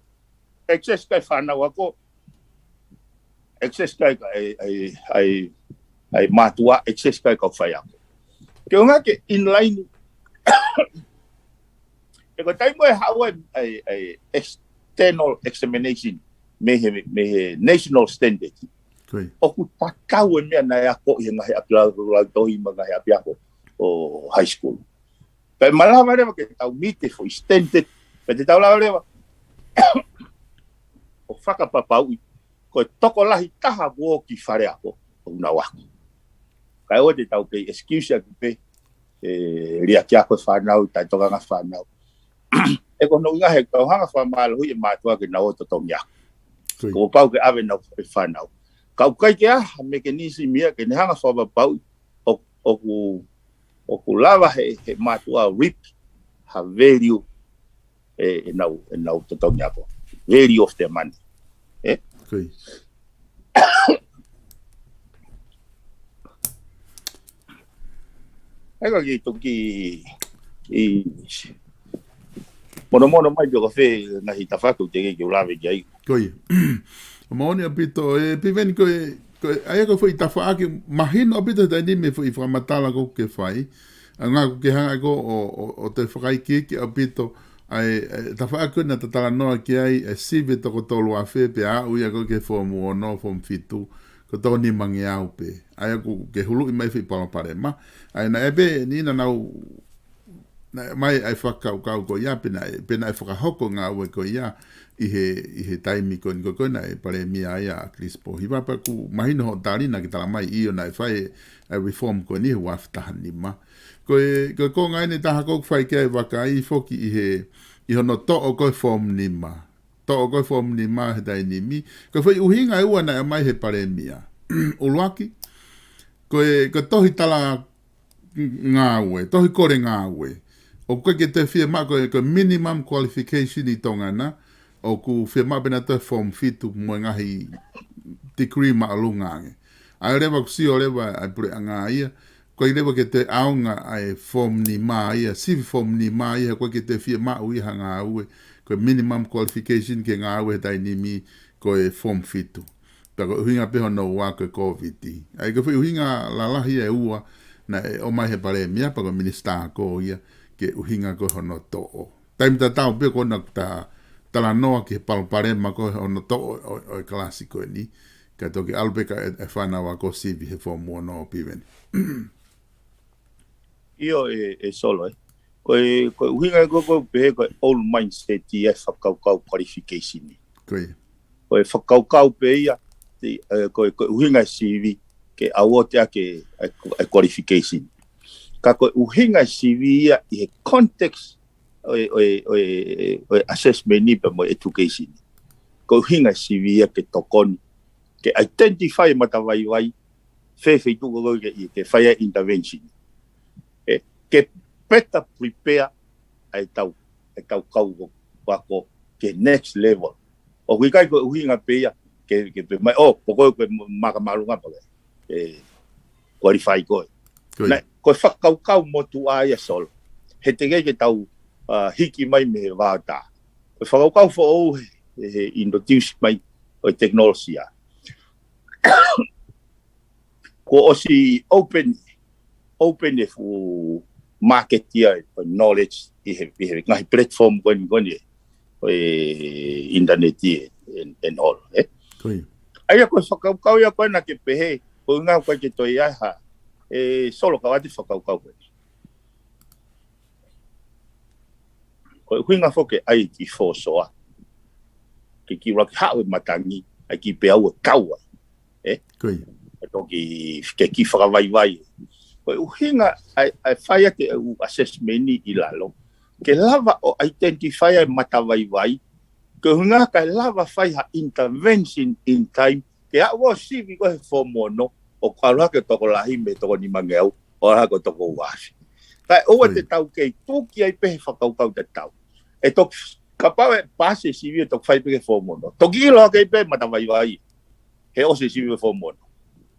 access ki he fānau ako, access ki he, ʻa e, ʻa e, ʻa e, ʻa e mātuʻa, access ki he kau faiako. Ke ʻuhinga ke in line, ʻe ko e taimi ʻe haʻu ai ʻa e, ʻa e external examination, mei he, mei he national standard. ʻOku tatau e meʻa naʻe akoʻi he ngaahi ʻapi lautohi mo e ngaahi ʻapiako ʻo high school. Pea ʻe malava leva ke tau meet e foʻi standard, pea te tau lava leva ʻo fakapapauʻi ko e tokolahi taha kuo ʻosi faleako ʻoku nau ako. Kae ʻoua te tau kei excuse ʻaki pē, ʻe liʻaki ako e fānau, taʻetokanga fānau. ʻE ko hono ʻuhinga he tau hanga fakamālohiʻi e mātuʻa ke nau ō ʻo totongi ako. Kuo pau ke ʻave nau e fānau. Ka ʻoku ʻikai ke ʻi ai ha mechanism ia ke ne hanga fakapapauʻi ʻo, ʻoku, ʻoku lava he, he mātuʻa ʻo reap ha value ʻe, ʻenau, ʻenau totongi ako. Value of their money. ʻE? ʻE ka ki toki ʻi monomono mai pē ko fē ngaahi tafaʻaki ʻoku teʻeki ke u lave ki ai. Ko ia. ʻOku moʻoni ʻaupito, ʻe Piveni ko e, ko e, ʻa ia ko e foʻi tafaʻaki mahino ʻaupito he taimi ni mei he foʻi fakamatala ko ē ʻoku ke fai. ʻA ia ʻoku ke hanga ʻe koe ʻo, ʻo, ʻo toe fakaikiiki ʻaupito ʻa e, ʻa e tafaʻaki ko ē naʻa ta talanoa ki ai, ʻa e sivi e toko tolu afe pea aʻu ia ko ē ki he foomu ono, foomu fitu, ko e toko nimangeau pē. ʻA ia ʻoku ke huluʻi mai e foʻi palopalema. ʻA ia naʻe pē ʻeni naʻa nau naʻe ʻomai ʻa e fakakaukau ko ia, pe naʻe, pe naʻe fakahoko e ngāue ko ia ʻi he, ʻi he taimi ko eni ko ē naʻe palēmia ai ʻa ʻAkilisi Pōhiva, pea ʻoku mahino hoʻo tali naʻa ke talamai ʻio naʻe fai ʻa e reform ko eni he ua afe taha nima. Ko e, ko e konga ʻeni ʻe taha ʻoku fai ki ai e vakai foki ʻi he, ʻi hono toʻo ko ē e foomu nima. Toʻo ko ē e foomu nima he taimi ni. Ko e foʻi ʻuhinga ʻe ua naʻe ʻomai he palēmia. ʻUluaki, ko e, ko e tohi tala ngāue, tohi kole ngāue. ʻOku ʻikai ke toe fiemaʻu ko e, ko e minimum qualification ʻi Tonga na, ʻoku fiemaʻu pē nautolu e foomu fitu mo e ngaahi degree māʻolunga ange. ʻA ia leva ʻoku sio leva ʻa e puleʻanga ia, ʻoku ʻikai leva ke toe ʻaonga ʻa e foomu nima ia, sivi foomu nima ia, ʻoku ʻikai ke toe fiemaʻu ia ha ngāue, ko e minimum qualification ke ngāue he taimi ni ko e foomu fitu. Pea ko e ʻuhinga pē hono ua ko e Covid. ʻA ia ko e foʻi ʻuhinga lalahi ʻe ua naʻe ʻomai he palēmia pea ko e minisitā ako ia ke ʻuhinga ko ē hono toʻo. Taimi tatau pē ko ena ʻoku ta talanoa ki he palopalema ko ē hono toʻo ʻo, ʻo e kalasi ko eni. Kae toki ʻalu pē ki he, e fānau ako sivi he foomu ono, Piveni. ʻIo ʻe, ʻe Solo ē. Ko e, ko e ʻuhinga ko ē ʻoku ou pehē ko e old mindset ia e fakakaukau qualification ni. Ko e fakakaukau pē ia, te, ʻe, ko e, ko e ʻuhinga e sivi, ke ʻauote ʻaki e, e qualification. Ka ko e ʻuhinga e sivi ia ʻi he context ʻo e, ʻo e, ʻo e, ʻo e assessment ni pea mo e education. Ko e ʻuhinga e sivi ia ke tokoni, ke identify e matavaivai, fē feituʻu ko ē ke, ke fai ai e intervention. ʻE, ke better prepare ʻa e tau, ʻa e tau kau ako ki he next level. ʻOku ʻikai ko e ʻuhinga pē ia ke, ke pehē mai, ʻō, ko koe ko e maka māʻolunga pē ke, ʻe, qualify koe. Ko ia. Naʻe, ko e fakakaukau motuʻa ia Solo. He teʻeki ke tau, ah, hiki mai mei he vaotā. Ko e fakakaukau foʻou he, he, he introduce mai ʻo e tekinolosia. Kuo ʻosi open, open e fuʻu market ia ʻo e knowledge ʻi he, ʻi he ngaahi platform ko eni, ko eni ʻo e internet ʻi he, and, and all, ē? Ko ia. ʻA ia ko e fakakaukau ia ko ena ke pehē, ko e ʻuhinga ʻoku ʻikai ke toe ʻi ai ha, ʻe Solo, kau ʻoatu e fakakaukau ko eni. Ko e ʻuhinga foki ke ʻai e kiʻi fōsoa, ke kiʻi ʻuluaki haʻu e matangi, ʻai ke pehē ʻoku kau ai. Ē? Ko ia. ʻE toki ke kiʻi fakavaivai. Ko e ʻuhinga ʻa e, ʻa e fai atu e ʻū assessment ni ʻi lalo, ke lava ʻo identify e matavaivai, ko e ʻuhinga kae lava fai ha intervention in time, ke aʻu ʻo sivi koe he form ono, ʻo kau hake ʻo tokolahi mei he toko nimangeau, ʻo aʻu hake ʻo toko uaafe. Kae ʻoua Ko ia. te tau kei tuki ai pē he fakakaukau tatau. ʻE toki, kapau ʻe paasi e sivi ʻe toki fai pē ki he form ono. Toki ʻilo hake pē matavaivai. He ʻosi e sivi form ono.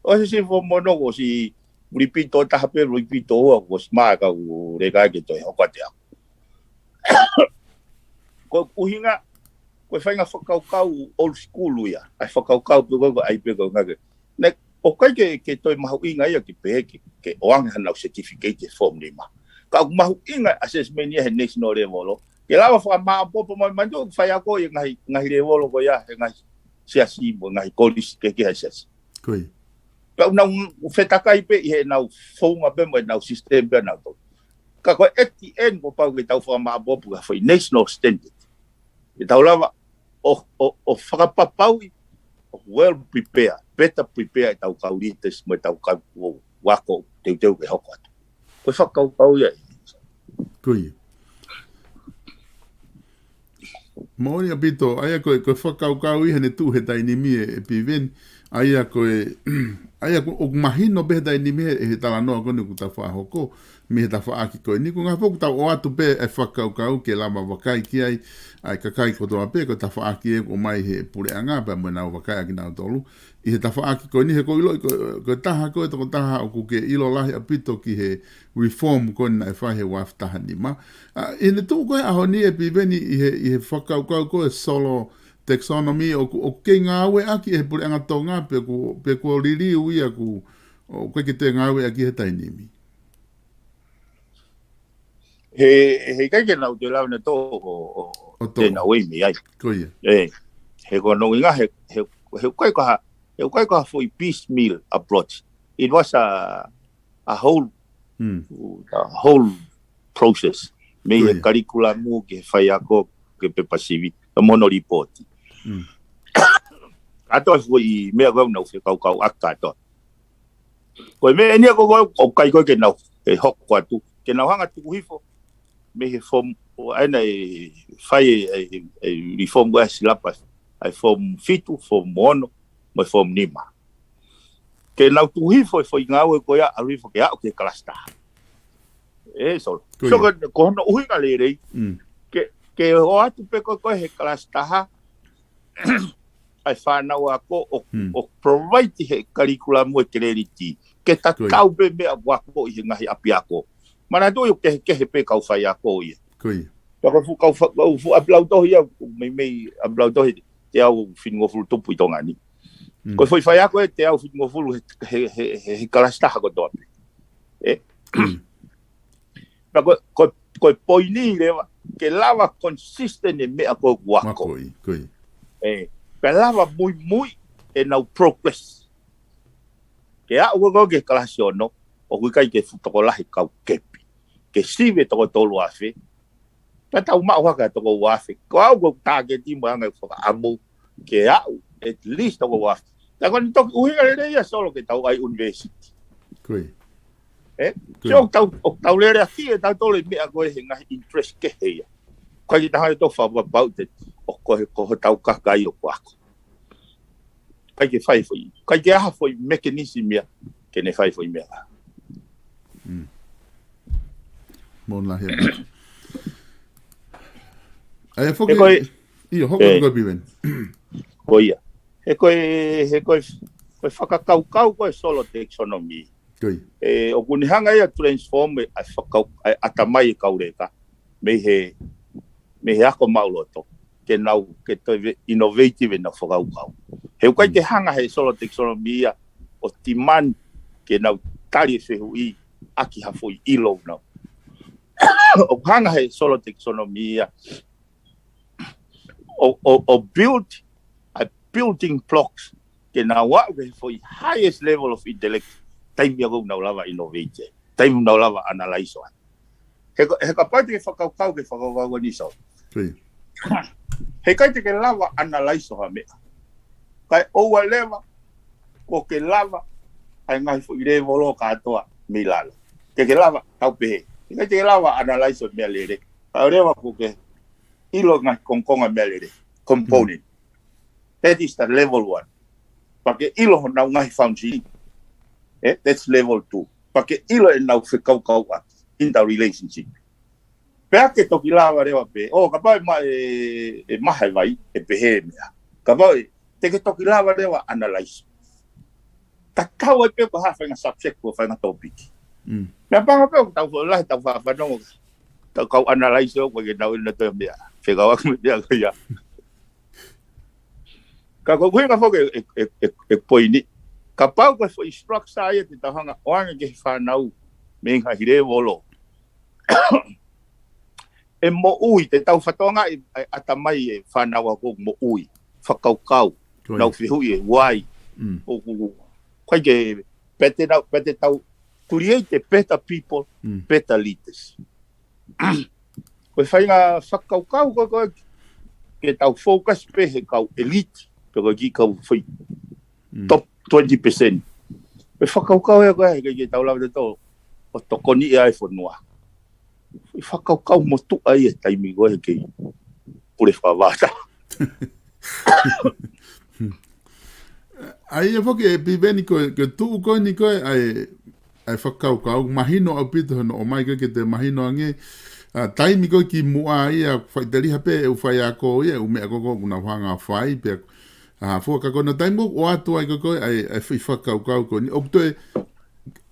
ʻOsi e sivi form ono, kuo ʻosi repeat ʻo taha pē, repeat ʻo ua, kuo ʻosi mā ka u leka ke toe hoko atu e ako. Ko e ʻuhinga, ko e faʻahinga fakakaukau old school ia. ʻA e fakakaukau pē ko ē, ko e ʻai pē ko ē ngake. Naʻe, ʻoku ʻikai ke, ke toe mahuʻinga ia ke pehē ke, ke ʻoange haʻanau certificate he form nima. Ka ʻoku mahuʻinga e assessment ia he national level, ke lava fakamāʻopoʻopo mai, manatuʻi ʻoku faiako ʻi he ngaahi, ngaahi level ko ia, he ngaahi siasi mo e ngaahi kolisi kehekehe ʻa e siasi. Ko ia. Pea ʻoku nau fetakai pē ʻi heʻenau founga pē mo ʻenau system pē ʻanautolu. Ka ko e at the end, kuo pau ke tau fakamāʻopoʻopo ki ha foʻi national standard. Ke tau lava ʻo, ʻo, ʻo fakapapauʻi, ʻo well prepare, better prepare e tau kau leaders mo e tau kau ako teuteu ke hoko atu. Ko e fakakaukau ia ē. Ko ia. Moʻoni ʻaupito, ʻa ia ko e, ko e fakakaukau ia naʻe tuʻu he taimi ni ē, ē Piveni, ʻa ia ko e, ʻa ia ko e, ʻoku mahino pē he taimi ni ē, he talanoa ko eni ʻoku tau faʻa hoko, mei he tafaʻaki ko eni, ko e ngaahi pō ʻoku tau ʻoatu pē e fakakaukau ke lava vakai ki ai, ʻa e kakai kotoa pē, ko e tafaʻaki ē ʻoku ʻomai he puleʻanga pea mo ʻenau vakai ʻakinautolu, ʻi he tafaʻaki ko eni he ʻoku ou ʻiloʻi ko, ko e taha ko e tokotaha ʻoku ke ʻilo lahi ʻaupito ki he reform ko eni naʻe fai he uaafe taha nima. ʻA, ʻi heʻene tuʻu ko ē he ʻaho ni ē Piveni ʻi he, ʻi he fakakaukau ko ē Solo taxonomy ʻoku, ʻoku ke ngāueʻaki ʻe he puleʻanga Tonga pe ʻoku, pe kuo liliu ia ʻoku, ʻoku ʻikai ke te ngāueʻaki he taimi ni. He, he ʻikai ke nau toe lava nautolu ʻo, ʻo, ʻo ʻo tō. Te nau ʻi mei ai. Ko ia. Ē, he ko hono ʻuhinga, he, he, he ʻikai ko ha, he ʻikai ko ha foʻi piecemeal approach. It was a, a whole, Mm. a whole process. Mei Ko he ia. Kalikulamu ki he faiako ki he pepa sivi, ka mo hono lipooti. Mm. Kātoa foʻi meʻa ko ē ʻoku nau fekauʻaki kātoa. Ko e meʻa eni ia ko ē ʻoku ʻikai ko ē ke nau, ʻe hoko atu. Ke nau hanga tuku hifo mei he form, ʻo ʻai ʻe fai e, e, e reform ko ē silapa, ʻa e form fitu, form ono, mo e form nima. Ke nau tuku hifo e foʻi ngāue ko ia ʻalu hifo ke aʻu ki he kalasi taha. Ē, Solo. Ko So, ia. ko, ko hono ʻuhinga lelei, Mm. ke, ke ō atu pē ko ē ko ē he kalasi taha, ʻa e fānau ako ʻo, Hmm. ʻo provide he kalikulamu e credit. Ke Ko ia. tatau pē meʻa ʻoku ako ʻi he ngaahi ʻapiako. Manatuʻi ʻoku kehekehe pē kau faiako ia. Ko ia. Pea ko e fuʻu kau fa-, kau fuʻu ʻapilautohi ia, meimei ʻapilautohi teau fitungofulu tupu ʻi Tonga ni. Hmm. Ko e foʻi faiako ē teau fitungofulu he, he, he, he, he kalasi taha kotoa pē. Ē? Hmm. Pea ko, ko, ko e poini leva, ke lava consistent e meʻa ko ē ʻoku ako. Ako i, ko ia. Ē, pea lava muimui ʻenau progress. Ke aʻu ko ē ki he kalasi ono, ʻoku ʻikai ke fuʻu tokolahi kau kepi. Ke sivi e toko tolu afe, pea tau maʻu hake ʻa e toko uaafe. Ko au ko e target mo e anga e fakaʻamu, ke aʻu at least toko uaafe. Ka ko eni toki ʻuhinga lelei ia Solo ke tau ʻai university. Ko ia. Ē? Ko ia. So, ʻoku tau, ʻoku tau lele ʻaki ʻe tautolu e meʻa ko e he ngaahi interest kehe ia. Ko e kiʻi taha ʻe tau fakapapau te, ʻoku ko e, ko hotau kakai ʻoku ako. ʻIkai ke fai foʻi, ʻikai ke ʻi ai ha foʻi mechanism ia ke ne fai foʻi meʻa. Mm. Mo na he. ʻA ia foki, he ko e, ʻio, hoko ē, ko e Piveni. Ko ia. He ko e, he ko e, ko e fakakaukau ko e Solo taxonomy. Ko ia. Ē, ʻoku ne hanga ia ʻo transform ʻa e fakau-, ʻa e ʻatamai e kau leka. Mei he, mei he ako maʻuloto. Ke nau, ke toe innovative ʻenau fakakaukau. He ʻoku ʻikai ke hanga he Solo taxonomy ia ʻo demand ke nau tali e fehuʻi ʻaki ha foʻi ʻilo nau. ʻOku hanga he Solo taxonomy ia ʻo, ʻo, ʻo build ʻa e building blocks ke nau aʻu ki he foʻi highest level of intellect, taimi ia ʻoku nau lava innovate, taimi ʻoku nau lava analyze ai. He ka, he kapau te ke fakakaukau, ke fakakaukau ʻa e ni Solo. Ko ia. He ʻikai te ke lava analyze ha meʻa. Kae ʻoua leva, kuo ke lava, ʻa e ngaahi foʻi level ʻo kātoa mei lalo. Ke ke lava, tau pehē. He ʻikai te ke lava analyze meʻalele. Kae ʻoua leva kuo ke ʻilo ngaahi kongokonga meʻalele. Component. Mm. That is the level one. Pea ke ʻilo honau ngaahi function. Eh, that's level two. Pea ke ʻilo ʻenau fekaukauʻaki, interrelationship. Pea ke toki lava leva pē, ʻo, kapau ʻe ma-, ʻe, ʻe maha e vai, ʻe pehē meʻa. Kapau ʻe, te ke toki lava leva analyze. Tatau ai pē ko e hā faʻahinga subject, ko e faʻahinga topic. Mm. Meʻapango pē ʻoku tau fo-, lahi tau fa-, fanongo, tau kau analyze ʻoku ʻikai ke nau ʻilo ʻe nautolu e meʻa. Fekauʻaki mo e meʻa ko ia. Ka ko e ʻuhinga foki e, e, e, e poini. Kapau ko e foʻi structure ia te tau hanga ʻo ʻoange ki he fānau mei he ngaahi lēvolo. ʻE moʻui, te tau fakatokangaʻi e ʻatamai e fānau ako moʻui, fakakaukau, ko ia, nau fehuʻi e why. Mm. ʻOku, ʻoku ʻikai ke, pea te nau, pea te tau create a better people, mm, better leaders. Ko e faʻahinga fakakaukau ko ē, ko ē ke tau focus pē he kau elite, pe ko e kiʻi kau foʻi, mm, top twenty percent. Ko e fakakaukau ia ko ē, ke, ke tau lava te tau ʻo tokoniʻi ai e fonua. Ko e fakakaukau motuʻa ia he taimi ko ē he kei pule fakavāta. ʻA ia foki ʻe Piveni ko e, ko e tuʻu ko eni ko ē ʻa e, ʻa e fakakaukau, mahino ʻaupito hono ʻomai ko ē ke te mahino ange, ʻa, taimi ko ē kimuʻa ia, faʻiteliha pē ʻe ʻū faiako ia, ʻū meʻa ko ē ʻoku nau hanga ʻo fai, pea, ʻa, fua ka ko ena taimi ʻoku ʻoatu ai ko ē ko ē ʻa e, ʻa e foʻi fakakaukau ko eni, ʻoku toe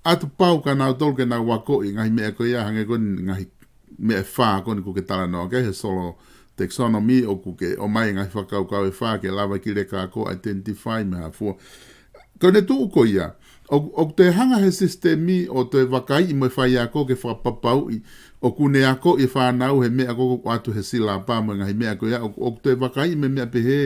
ʻatu pau kia nautolu ke nau akoʻi e ngaahi meʻa ko ia, hangē ko e ngaahi meʻa ʻe fā ko eni ʻoku ke talanoa ki ai, he Solo taxonomy, ʻoku ke ʻomai e ngaahi fakakaukau ʻe fā ke lava e kiʻi leka ako ʻo identify mo e hā fua. Ko ʻene tuʻu ko ia, ʻo, ʻoku toe hanga he sisitemi ʻo toe vakaiʻi mo e faiako ke fakapapauʻi ʻoku ne akoʻi e fānau he meʻa ko ē ʻoku ʻoatu he silapa mo e ngaahi meʻa ko ia, ʻo, ʻoku toe vakaiʻi mo e meʻa pehē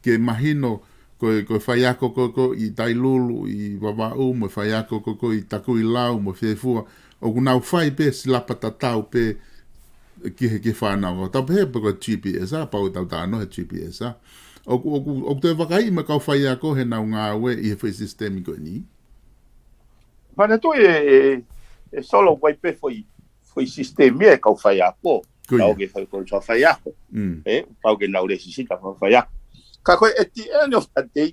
ke mahino ko e, ko e faiako ko ē ʻi Tailulu, ʻi Vavaʻu, mo e faiako ko ē ʻi Takuilau, mo e fē fua, ʻoku nau fai pē silapa tatau pē ki he, ki he fānau. Tau pehē pē ko e G P S, ʻa, pau ʻetau talanoa he G P S, ʻa. ʻOku, ʻoku, ʻoku toe vakaiʻi mo e kau faiako heʻenau ngāue ʻi he foʻi sisitemi ko eni. Manatuʻi e, e, e Solo, ʻoku ʻi ai pē foʻi, foʻi sisitemi e kau faiako. Ko ia. Tau ke fai ko e faiako. Mm. Ē, pau ke nau lēsisita fai faiako. Ka ko e at the end of the day,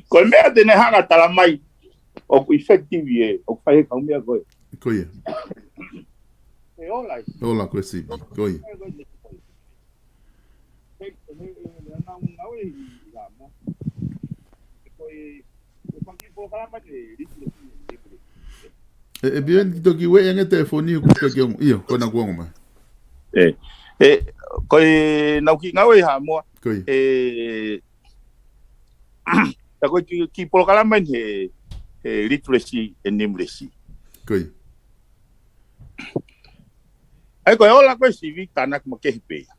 ko e meʻa te ne hanga ʻo tala mai ʻoku effective ē, ʻoku fai he kau meʻa ko ē. Ko ia. E ola ē. Ola ko e sivi. Ko ia. ʻE, ʻe Piveni, toki ueʻi ange e telefoni, ʻoku ke ongo. ʻIo, ko ena kuo ongo mai. ʻE, ʻe, ko ʻenau kiʻi ngāue ʻi Haʻamoa. Ko ia. ʻE, tā ko e kiʻi, kiʻi polokalama eni he, he literacy and numeracy. Ko ia. ʻA ia ko e ola ko e sivi tānaki makehe pē ia.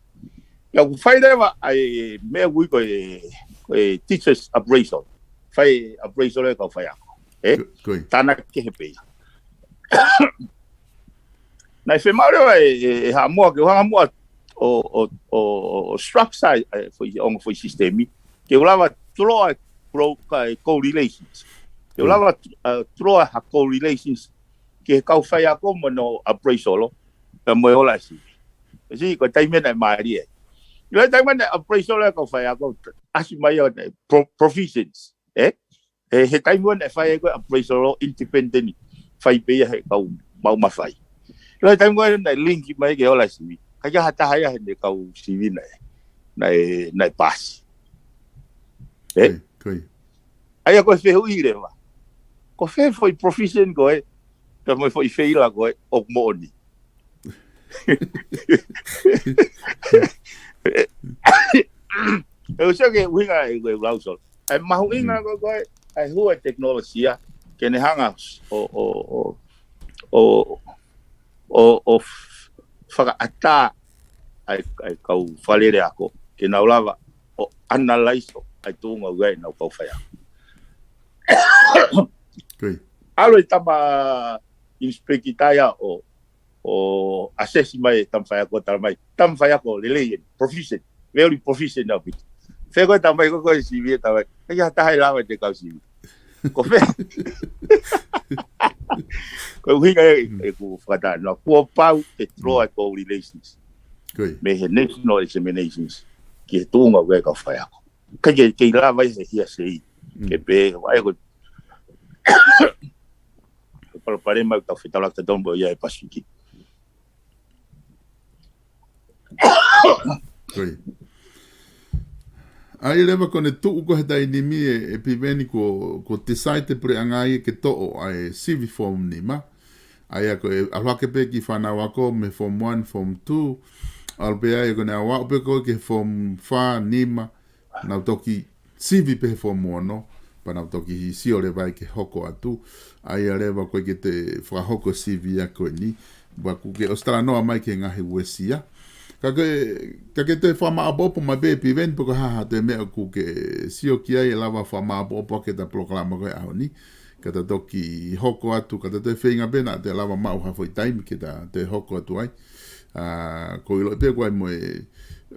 Ia ʻoku fai leva ʻa e meʻa ʻoku ui ko e, ko e teachers appraisal. Fai appraisal e kau faiako. Ē? Ko, ko ia. Tānaki kehe pē ia. Naʻe fiemaʻu leva ʻe, ʻe, ʻe Haʻamoa ke u hanga muʻa ʻo, ʻo, ʻo, ʻo structure e, e foʻi, ongo foʻi sisitemi. Ke u lava tuloa e correlations. Te u lava tuloa ha correlations ki he kau faiako mo hono appraisal, pea mo e ola e sivi. Pea ko e taimi ʻena ʻe mālie ai. ʻI he taimi ʻena appraisal e kau faiako, ʻasi mai ʻo ne provisions, ē? He taimi ʻena ʻe fai ko e appraisal independent, fai pē ia he kau maʻu mafai. ʻI he taimi ʻena ʻe link mai ke ola e sivi, ka ʻikai ha taha ia he kau sivi naʻe, naʻe, naʻe paasi. Ē? ʻA ia ko e fehuʻi leva, ko fē foʻi provision ko ē, pea mo e foʻi feila ko ē ʻoku moʻoni? ʻE uso ke ʻuhinga e ʻe lau solo. ʻE mahuʻinga ko ē, ʻe hua e tekinolosia ke ne hanga ʻo, ʻo, ʻo, ʻo, ʻo, ʻo fakaʻatā ʻa e kau fakalele ako ke nau lava ʻo analyze ʻa e tuʻunga ʻoku ʻi ai ʻenau kau faiako. ʻAlu e tama inspector ia ʻo, ʻo assess mai e tama faiako, tala mai, tama faiako lelei ʻeni, proficient, very proficient ʻaupito. Fē ko e tala mai ko e sivi e tala mai, ʻikai ha taha ʻe lava ʻete kau sivi. Ko fē? Ko e ʻuhinga ē ʻeku fakatalanoa, kuo pau ke tuloa e correlations mei he national examinations ki he tuʻunga ʻoku ʻi ai e kau faiako. ʻIkai ke, ke lava ʻe he hearsay ke pehē, ʻa ia ko e palopalema ʻoku tau fetaulaki atu mo ia ʻi he Pasifiki. ʻA ia leva ko ʻene tuʻu ko ē he taimi ni ē, ʻe Piveni, kuo, kuo decide e puleʻanga ia ke toʻo ʻa e sivi form nima. ʻA ia ko e ʻalu hake pē ki he fānau ako mei he form one, form two, ʻalu pē ai ko ʻene aʻu pē ko ē ki he form four, nima, nau toki sivi pē he form ono, pea nau toki sio leva ai ke hoko atu. ʻA ia leva ko ē ke te fakahoko sivi ia ko eni, pea ʻoku ke ʻosi talanoa mai ki he ngaahi uesia. Ka ke, ka ke te fakamāʻopoʻopo mai pē Piveni pe ko e hā haʻate meʻa ʻoku ke sio ki ai ʻe lava fakamāʻopoʻopo ʻaki ʻeta polokalama ko ē he ʻaho ni. Ka ta toki hoko atu, ka ta toe feinga pē naʻa te lava maʻu ha foʻi taimi ke ta toe hoko atu ai. ʻA, ʻoku ou ʻiloʻi pē ʻoku ʻi ai mo e,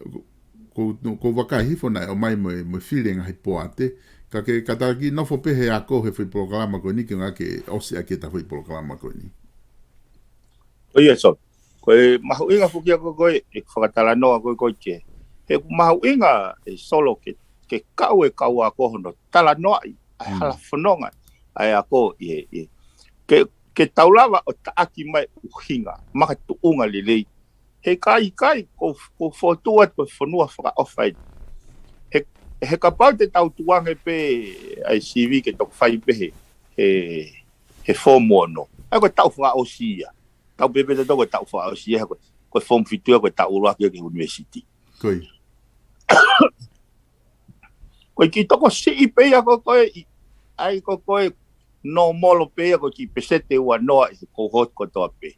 ʻoku ou, ʻoku ou vakai hifo naʻe ʻomai mo e, mo e fili e ngaahi poate. Ka ke, ka ta kiʻi nofo pē he ako he foʻi polokalama ko eni ke ngā ke ʻosi ʻaki ʻeta foʻi polokalama ko eni. ʻIo, Solo. Ko e mahuʻinga foki ia ko ē ko ē ʻeku fakatalanoa ko ē ko ē ki he, he ʻoku mahuʻinga ē Solo ke, ke kau e kau ako hono talanoaʻi ʻa e hala fononga ʻa e ako ʻi he, ʻi he, ke, ke tau lava ʻo taʻaki mai ʻuhinga, makatuʻunga lelei. He ʻikai, ʻikai, ʻoku, ʻoku fokotuʻu atu ko e fonua fakaʻofa eni. He, he kapau te tau tukuange pē ʻa e sivi ke toki fai pē he, he, he form ono, ʻa ia ko e taʻu fakaʻosi ia. Tau pehē pē ʻe tautolu ko e taʻu fakaʻosi ia, ko e, ko e form fitu ia, ko e taʻu ʻuluaki ia ki he university. Ko e kiʻi tokosiʻi pē ia ko ē ko ē, ʻa ia ko ē ko ē nōmolo pē ia ko e kiʻi pēseti ʻe ua noa ʻi he cohort kotoa pē.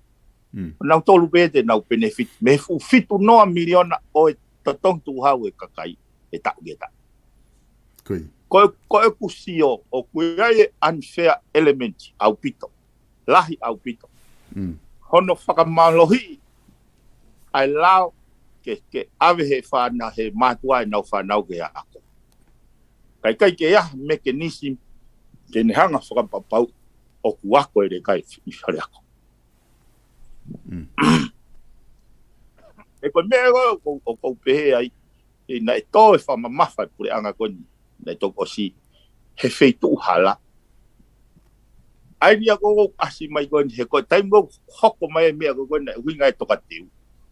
Nautolu pē te nau benefit mei he fuʻu fitu noa miliona ʻo e totongi tukuhau e kakai he taʻu ki he taʻu. Ko e, ko ʻeku sio ʻoku ʻi ai e unfair element ʻaupito, lahi ʻaupito, hono fakamālohiʻi ʻa e lao ke, ke ʻave he fānau, he mātuʻa ʻenau fānau ke ako. Ka ʻikai ke ʻi ai ha mechanism ke ne hanga fakapapau ʻoku ako e leka ʻi fale ako. He ko e meʻa ko ē ʻoku ou, ʻoku ou pehē ai, ʻi he naʻe tō e fakamamafa e puleʻanga ko eni, naʻe toki ʻosi, he feituʻu hala. ʻA ia ko ē ʻoku ʻasi mai ko eni, he ko e taimi ʻoku hoko mai e meʻa ko ē ko eni naʻe ʻuhinga e tokateu.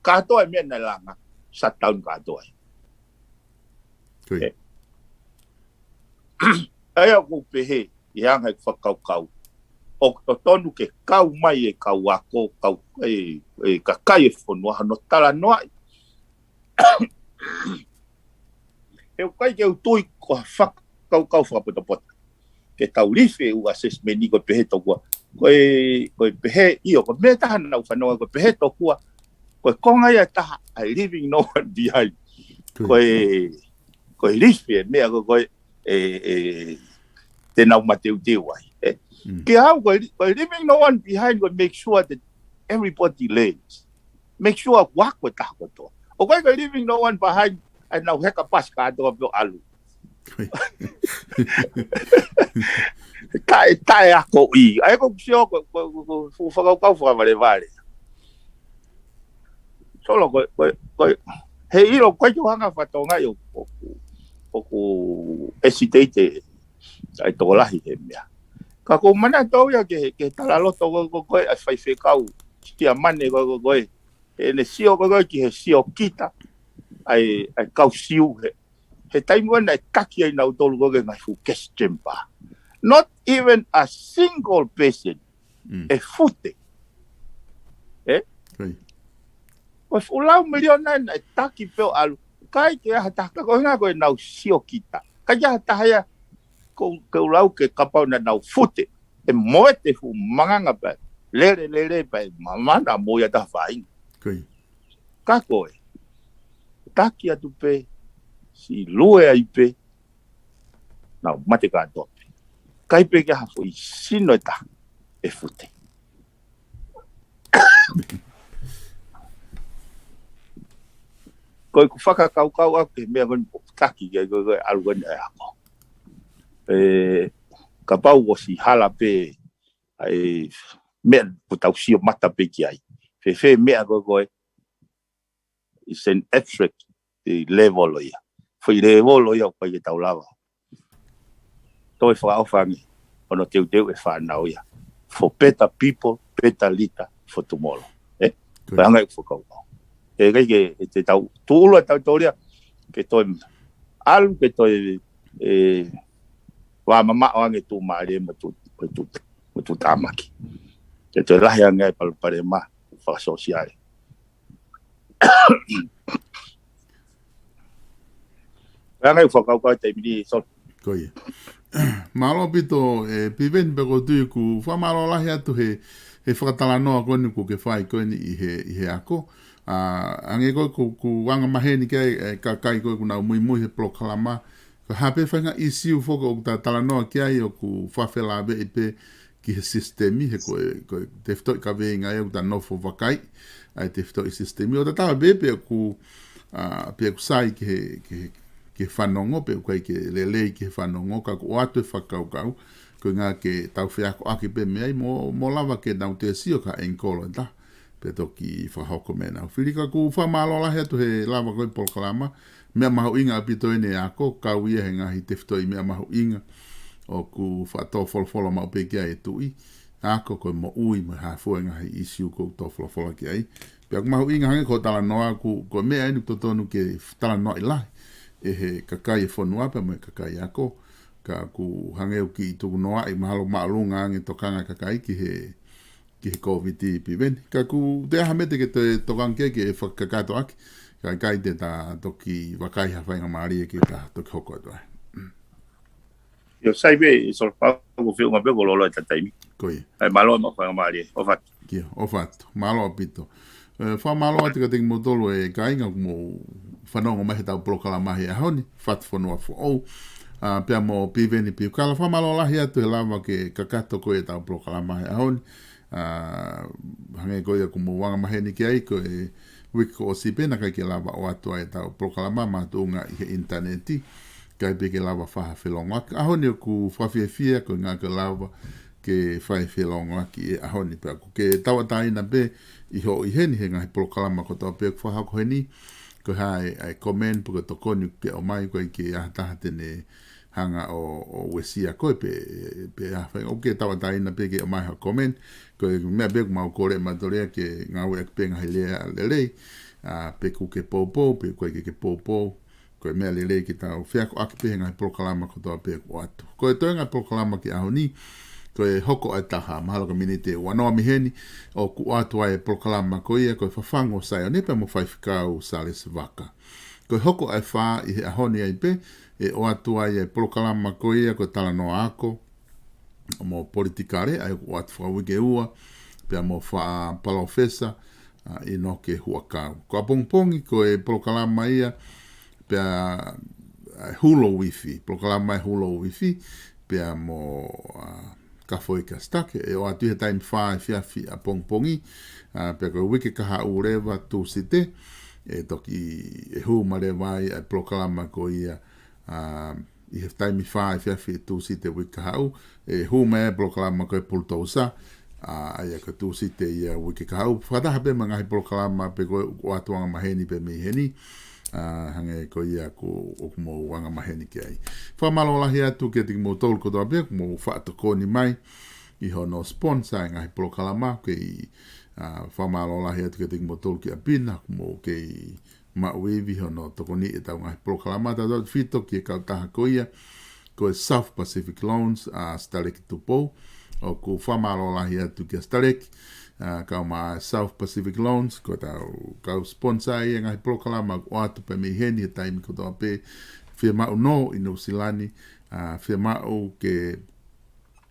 Kātoa e meʻa naʻe langa, shutdown kātoa ai. ʻA ia ʻoku ou pehē, ʻi he anga e fakakaukau, ʻoku totonu ke kau mai e kau ako, kau, e, e kakai e fonua, hono talanoaʻi. He ʻoku ʻikai ke u tui ko ha fakakaukau fakapotopoto ke tau lifi e ʻū assessment ni ko e pehē tokua, ko e, ko e pehē ʻio, ko e meʻa taha naʻa ku fanongo, ko e pehē tokua ko e konga ia ʻe taha ʻa e leaving no one behind. Ko e, ko e lifi e meʻa ko ē ko ē, e, e, te nau mateuteu ai, ē? Ke au, ko e, ko e leaving no one behind, ko e make sure that everybody learns. Make sure ʻoku ako e taha kotoa. ʻOku ʻikai ko e leaving no one behind, ʻa e nau heka pasi kātoa pē ʻo ʻalu. Taʻe, taʻe akoʻi. ʻA ia ko ʻeku sio ko, ko, ko, ko, ko e fakakaukau fakavalevale. Solo ko, ko, ko, he ʻilo ko e ʻikai ke u hanga fakatokangaʻi ʻoku, ʻoku, ʻoku hesitate ʻa e tokolahi he meʻa. Ka ʻoku ou manatu au ia ki he, ki he talaloto ko, ko, ko ē ʻa e faifekau Siamane ko, ko, ko ē. Heʻene sio ko, ko ē ki he siokita ʻa e, ʻa e kau Siu he, he taimi ko ē naʻe taki ai nautolu ko ē ki he ngaahi fuʻu gas chamber. Not even a single person Mm. ʻe fute. ʻE? Ko ia. Ko e fuʻu lau miliona naʻe taki pē ʻo ʻalu. ʻIkai ke ʻi ai ha taha ka ko e ʻuhinga ko ʻenau siokita. ʻIkai ke ʻi ai ha taha ia ko, ke u lau ke kapau naʻa nau fute. ʻE moete fuʻu manganga pē. Lele, lele pē. Mamana mo ia taha faʻahinga. Ko ia. Ka ko e taki atu pē, siʻi lue ai pē, nau mate kātoa pē. ʻIkai pē ke ʻi ai ha foʻi sino ʻe taha ʻe fute. Ko ʻeku fakakaukau ʻaʻaku ki he meʻa ko eni ʻoku taki ki ai ko, ko e ʻalu ko eni ʻa e ako. ʻE, kapau ʻosi hala pē ʻa e meʻa ʻoku tau sio mata pē ki ai. Fēfē meʻa ko, ko e is an abstract level ʻo ia. Foʻi level ʻo ia ʻoku ʻikai ke tau lava. Toe fakaʻofa ange, ʻo ne teuteu e fānau ia. For better people, better leader for tomorrow. ʻE? Ko ia. Pea hanga ʻeku fakakaukau. ʻE ʻikai ke, ʻe te tau, tūʻulu ʻa tautolu ia, ke toe ʻalu, ke toe, ʻe, vā mamaʻo ange tuʻumālie mo tu, mo tu, mo tuʻutāmaki. Ke toe lahi ange ai palopalema fakasōsiale. Pea hanga ʻeku fakakaukau he taimi ni, Solo. Ko ia. Mālō ʻaupito, ʻe, Piveni, pea ʻoku ou tui ʻoku fakamālō lahi atu he, he fakatalanoa ko eni ʻoku ke fai ko eni ʻi he, ʻi he ako. ʻA, hangē ko ē ʻoku, ʻoku angamaheni ki ai e kakai ko ē ʻoku nau muimui he polokalama. Ko e hā pē faʻahinga ʻīsiu foki ʻoku ta talanoa ki ai ʻoku fakafelāveʻi pē ki he sisitemi, he ko e, ko e tefitoʻi kaveinga ia ʻoku ta nofo vakai, ʻa e tefitoʻi sisitemi. ʻO tatau ai pē pe ʻoku, ʻa, pe ʻoku sai ki he, ki he, ki he fanongo, pe ʻoku ʻikai ke lelei ki he fanongo, ka ʻoku ʻoatu e fakakaukau, ko e ʻuhinga ke tau feakoʻaki pē mei ai mo, mo lava ke nau toe sio ki ha ʻengikolo ʻe taha, pea toki fakahoko mei ai ʻenau fili. Ka ʻoku fakamālō lahi atu he lava ko ē polokalama, meʻa mahuʻinga ʻaupito eni e ako, kau ia he ngaahi tefitoʻi meʻa mahuʻinga ʻoku fakatōfolofola maʻu pē ki ai e tuʻi ako, ko e moʻui mo e hā fua e ngaahi ʻīsiu ʻoku tōfolofola ki ai. Pea ʻoku mahuʻinga hangē ko e talanoa ʻoku, ko e meʻa eni ʻoku totonu ke talanoaʻi lahi ʻe he kakai e fonua pea mo e kakai ako, ka ʻoku hangē ʻoku kiʻi tukunoaʻi mahalo māʻolunga ange tokanga e kakai ki he ki he Kōviti, Piveni. Ka ʻoku toe ʻi ai ha meʻa te ke toe tokanga ki ai ke fakakakato ʻaki. Ka ʻikai te ta toki vakai ha faingamālie ke ta toki hoko atu ai. ʻIo, sai pē, Solo, pea ʻoku ou feʻunga pē kuo loloa ʻeta taimi. Ko ia. ʻAi, mālō mo e faingamālie. ʻOfa atu. Kia, ʻofa atu. Mālō ʻaupito. ʻE, fakamālō atu kiate kimoutolu e kāinga ʻoku mou fanongo mai heʻetau polokalama he ʻaho ni, Fatu Fonua Foʻou. ʻA, pea mo Piveni Piukala, fakamālō lahi atu he lava ke kakato ko ē ʻetau polokalama he ʻaho ni. ʻA, hangē ko ia ʻoku mou angamaheni ki ai, ko e uike kuo ʻosi pē naʻe ʻikai ke lava ʻoatu ai ʻetau polokalama makatuʻunga ʻi he ʻinitaneti, ʻikai pē ke lava fai ha felongoaki. ʻAho ni ʻoku fakafiefia ko e ʻuhinga ke lava ke fai felongoaki he ʻaho ni, pea ʻoku ke tauʻatāina pē ʻi hoʻo ʻi heni he ngaahi polokalama kotoa pē ʻoku fakahoko heni, ko e hā e, e comment pe ko e tokoni ʻoku ke ʻomai, ʻoku ʻikai ke ʻi ai ha taha te ne hanga ʻo, ʻo uesia koe pe, pe ʻi ai ha fai. ʻOku ke tauʻatāina pē ke ʻomai ha comment, ko e meʻa pē ʻoku mau kole mautolu ia ke ngāueʻaki pē ngaahi lea lelei, ʻa, pe ʻoku ke poupou, pe ʻoku ʻikai ke ke poupou, ko e meʻa lelei ke tau feakoʻaki pē he ngaahi polokalama kotoa pē ʻoku ʻoatu. Ko e toenga e polokalama ki he ʻaho ni, ko e hoko ʻa e taha, mahalo ko e miniti ʻe uanoa mei heni, ʻoku ʻoatu ai e polokalama ko ia, ko e Fafangu ʻo Saione pea mo Faifekau Salesi Vaka. Ko e hoko ʻa e fā ʻi he ʻaho ni ai pē, ʻe ʻoatu ai e polokalama ko ia ko e Talanoa Ako mo Politikale, ʻa ia ʻoku ʻoatu fakauike ua, pea mo Faʻa Palōfesa, ʻa, ʻInoke Huʻakau. Ko ʻapongipongi ko e polokalama ia, pea, ʻa, Hulo Uifi, polokalama ʻa e Hulo Uifi, pea mo, ʻa, Kafoi Kasitake, ʻe ʻoatu he taimi fā efiafi ʻapongipongi, ʻa, pea ko e uike kahaʻu leva Tūsite, ʻe toki, ʻe hū mai leva ai ʻa e polokalama ko ia, ʻa, ʻi he taimi fā efiafi ʻi Tūsite uike kahaʻu, ʻe hū mai e polokalama ko e Pulutousa, ʻa, ʻa ia ko Tūsite ia uike kahaʻu. Fakataha pē mo e ngaahi polokalama pē ko e ʻoatu angamaheni pē mei heni, ʻa, hangē ko ia ʻoku, ʻoku mou angamaheni ki ai. Fakamālō lahi atu kiate kimoutolu kotoa pē, ʻoku mou faʻa tokoni mai ʻi hono sponsor e ngaahi polokalama, ʻoku kei, ʻa, fakamālō lahi atu kiate kimoutolu ki ʻapi na, ʻoku mou kei maʻu ivi hono tokoniʻi ʻetau ngaahi polokalama, tautautefito ki he kautaha ko ia, ko e South Pacific Loans, ʻa Sitaleki Tupou, ʻoku fakamālō lahi atu kia Sitaleki, ʻa, kae ʻumaʻā South Pacific Loans, ko ʻetau kau sponsor ʻi he ngaahi polokalama ʻoku ʻoatu pē mei heni he taimi kotoa pē, fiemaʻu nō ʻi Nuʻusila ni, ʻa, fiemaʻu ke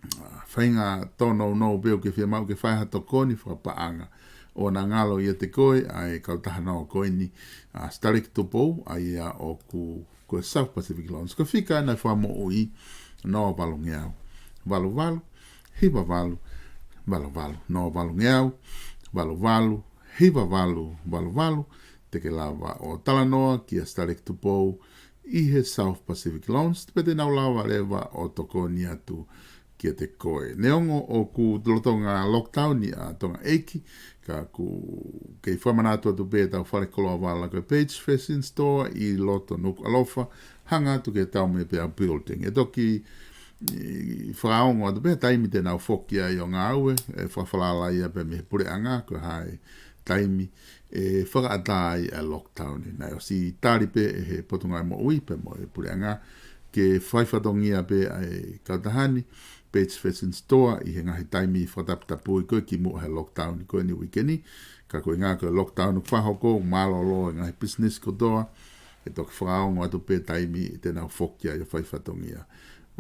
ʻa, feinga tōnounou pē ʻoku ke fiemaʻu ke fai ha tokoni fakapaʻanga. ʻOua naʻa ngalo ʻiate koe ʻa e kautaha nō ko eni, ʻa Sitaleki Tupou, ʻa ia ʻoku ko e South Pacific Loans. Ko e fika ʻena ʻoku fakamoʻui, noa valungeau, valu valu, hiva valu, valu valu, noa valungeau, valu valu, hiva valu, valu valu, te ke lava ʻo talanoa kia Sitaleki Tupou ʻi he South Pacific Loans, pea te nau lava leva ʻo tokoni atu kiate koe. Neongo ʻoku lolotonga lockdown ʻa Tonga ʻEiki, ka ʻoku kei fakamanatu atu pē ʻetau fale koloa vala ko e Page Fashion Store ʻi loto Nukuʻalofa, hanga atu ki he Taumepeau Building. ʻE toki, ʻi, fakaongo atu pē taimi te nau foki ai ʻo ngāue, ʻe fakafalala ia pē mei he puleʻanga, ko e hā e taimi ʻe fakaʻatā ai ʻa e lockdown. Naʻe ʻosi tali pē ʻe he Potungāue Moʻui pea mo e puleʻanga ke fai fatongia pē ʻa e kautaha ni, Page Fashion Store, ʻi he ngaahi taimi fakataputapui ko ē kimuʻa he lockdown ko eni uike ni. Ka ko e ʻuhinga ko e lockdown ʻoku fakahoko, mālōlō e ngaahi business kotoa, ʻe toki fakaongo atu pē taimi te nau foki ai ʻo fai fatongia.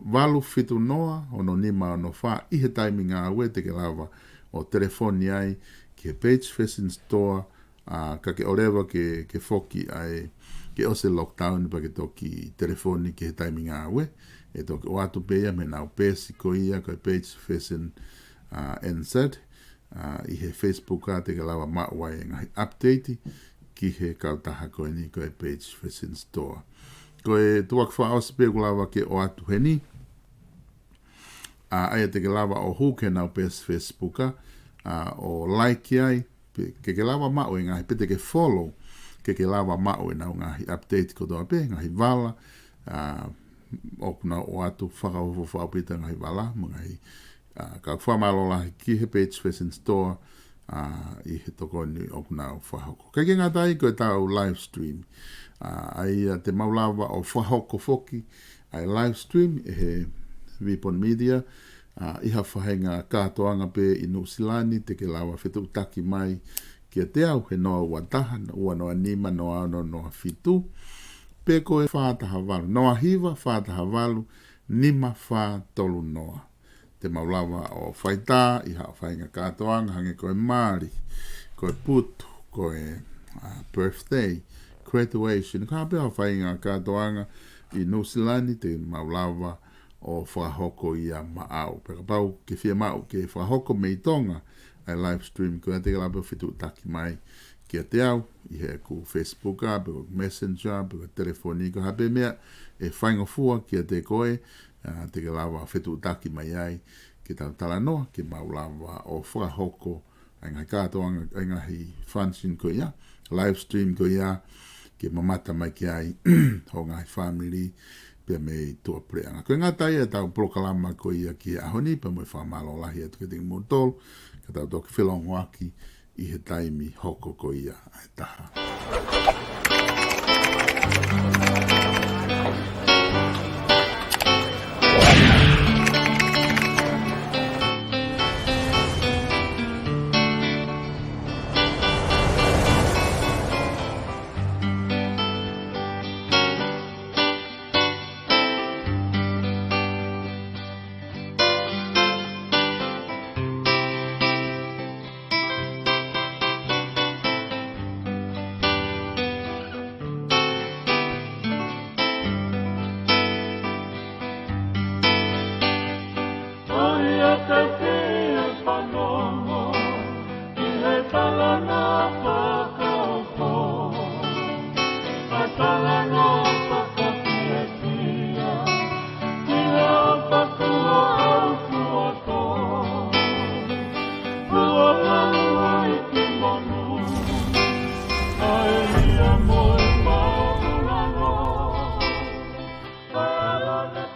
Valu fitu noa, ono nima ono fā, ʻi he taimi ngāue te ke lava ʻo telefoni ai ki he Page Fashion Store, ʻa, ka ke ʻoleva ke, ke foki ai, ke ʻosi e lockdown pea ke toki telefoni ki he taimi ngāue, ʻe toki ʻoatu pē ia mei heʻenau peesi ko ia ko e Page Fashion, ʻa, N Z, ʻa, ʻi he Facebook ʻa te ke lava maʻu ai e ngaahi update ki he kautaha ko eni ko e Page Fashion Store. Ko e tuʻuaki fakaʻosi pē ʻoku lava ke ʻoatu heni, ʻa, ʻa ia te ke lava ʻo hū ki heʻenau peesi Facebook ʻa, ʻa, ʻo like ai, pe, ke ke lava maʻu e ngaahi, pe te ke follow, ke ke lava maʻu ʻenau ngaahi update kotoa pē, ngaahi vala, ʻa, ʻoku nau ʻoatu fakaofo fakaʻaupito ngaahi vala, mo e ngaahi, ʻa, ka fakamālō lahi ki he Page Fashion Store, ʻa, ʻi he tokoni ʻoku nau fakahoko. Kae ʻikai ke ngata ai ko ʻetau live stream. ʻA, ʻa ia te mau lava ʻo fakahoko foki, ʻa e live stream ʻe he Vipon Media, ʻa, ʻi ha faʻahinga kātoanga pē ʻi Nuʻusila ni te ke lava fetuʻutaki mai kiate au he noa ua taha, ua noa nima, noa ono, noa fitu, pe ko e fā taha valu, noa hiva, fā taha valu, nima fā tolu noa. Te mau lava ʻo faitā ʻi ha faʻahinga kātoanga hangē ko e mali, ko e putu, ko e, ʻa, birthday, graduation, ko e hā pē ha faʻahinga kātoanga ʻi Nuʻusila ni te mau lava ʻo fakahoko ia maʻau. Pea kapau ʻoku ke fiemaʻu ke fakahoko mei Tonga ʻa e live stream ko ia te ke lava ʻo fetuʻutaki mai kiate au ʻi heʻeku Facebook ʻa, pe ko e Messenger, pe ko e telefoni, ko e hā pē meʻa ʻe faingofua kiate koe, ʻa, te ke lava fetuʻutaki mai ai ke tau talanoa, ke mau lava ʻo fakahoko ʻa e ngaahi kātoanga, ʻa e ngaahi function ko ia, live stream ko ia, ke mamata mai ki ai ho ngaahi fāmili pea mei tuʻapuleʻanga. Ko e ngata ia ʻetau polokalama ko ia ki he ʻaho ni, pea mo e fakamālō lahi atu kiate kimoutolu, ka tau toki felongoaki ʻi he taimi hoko ko ia ʻa e taha.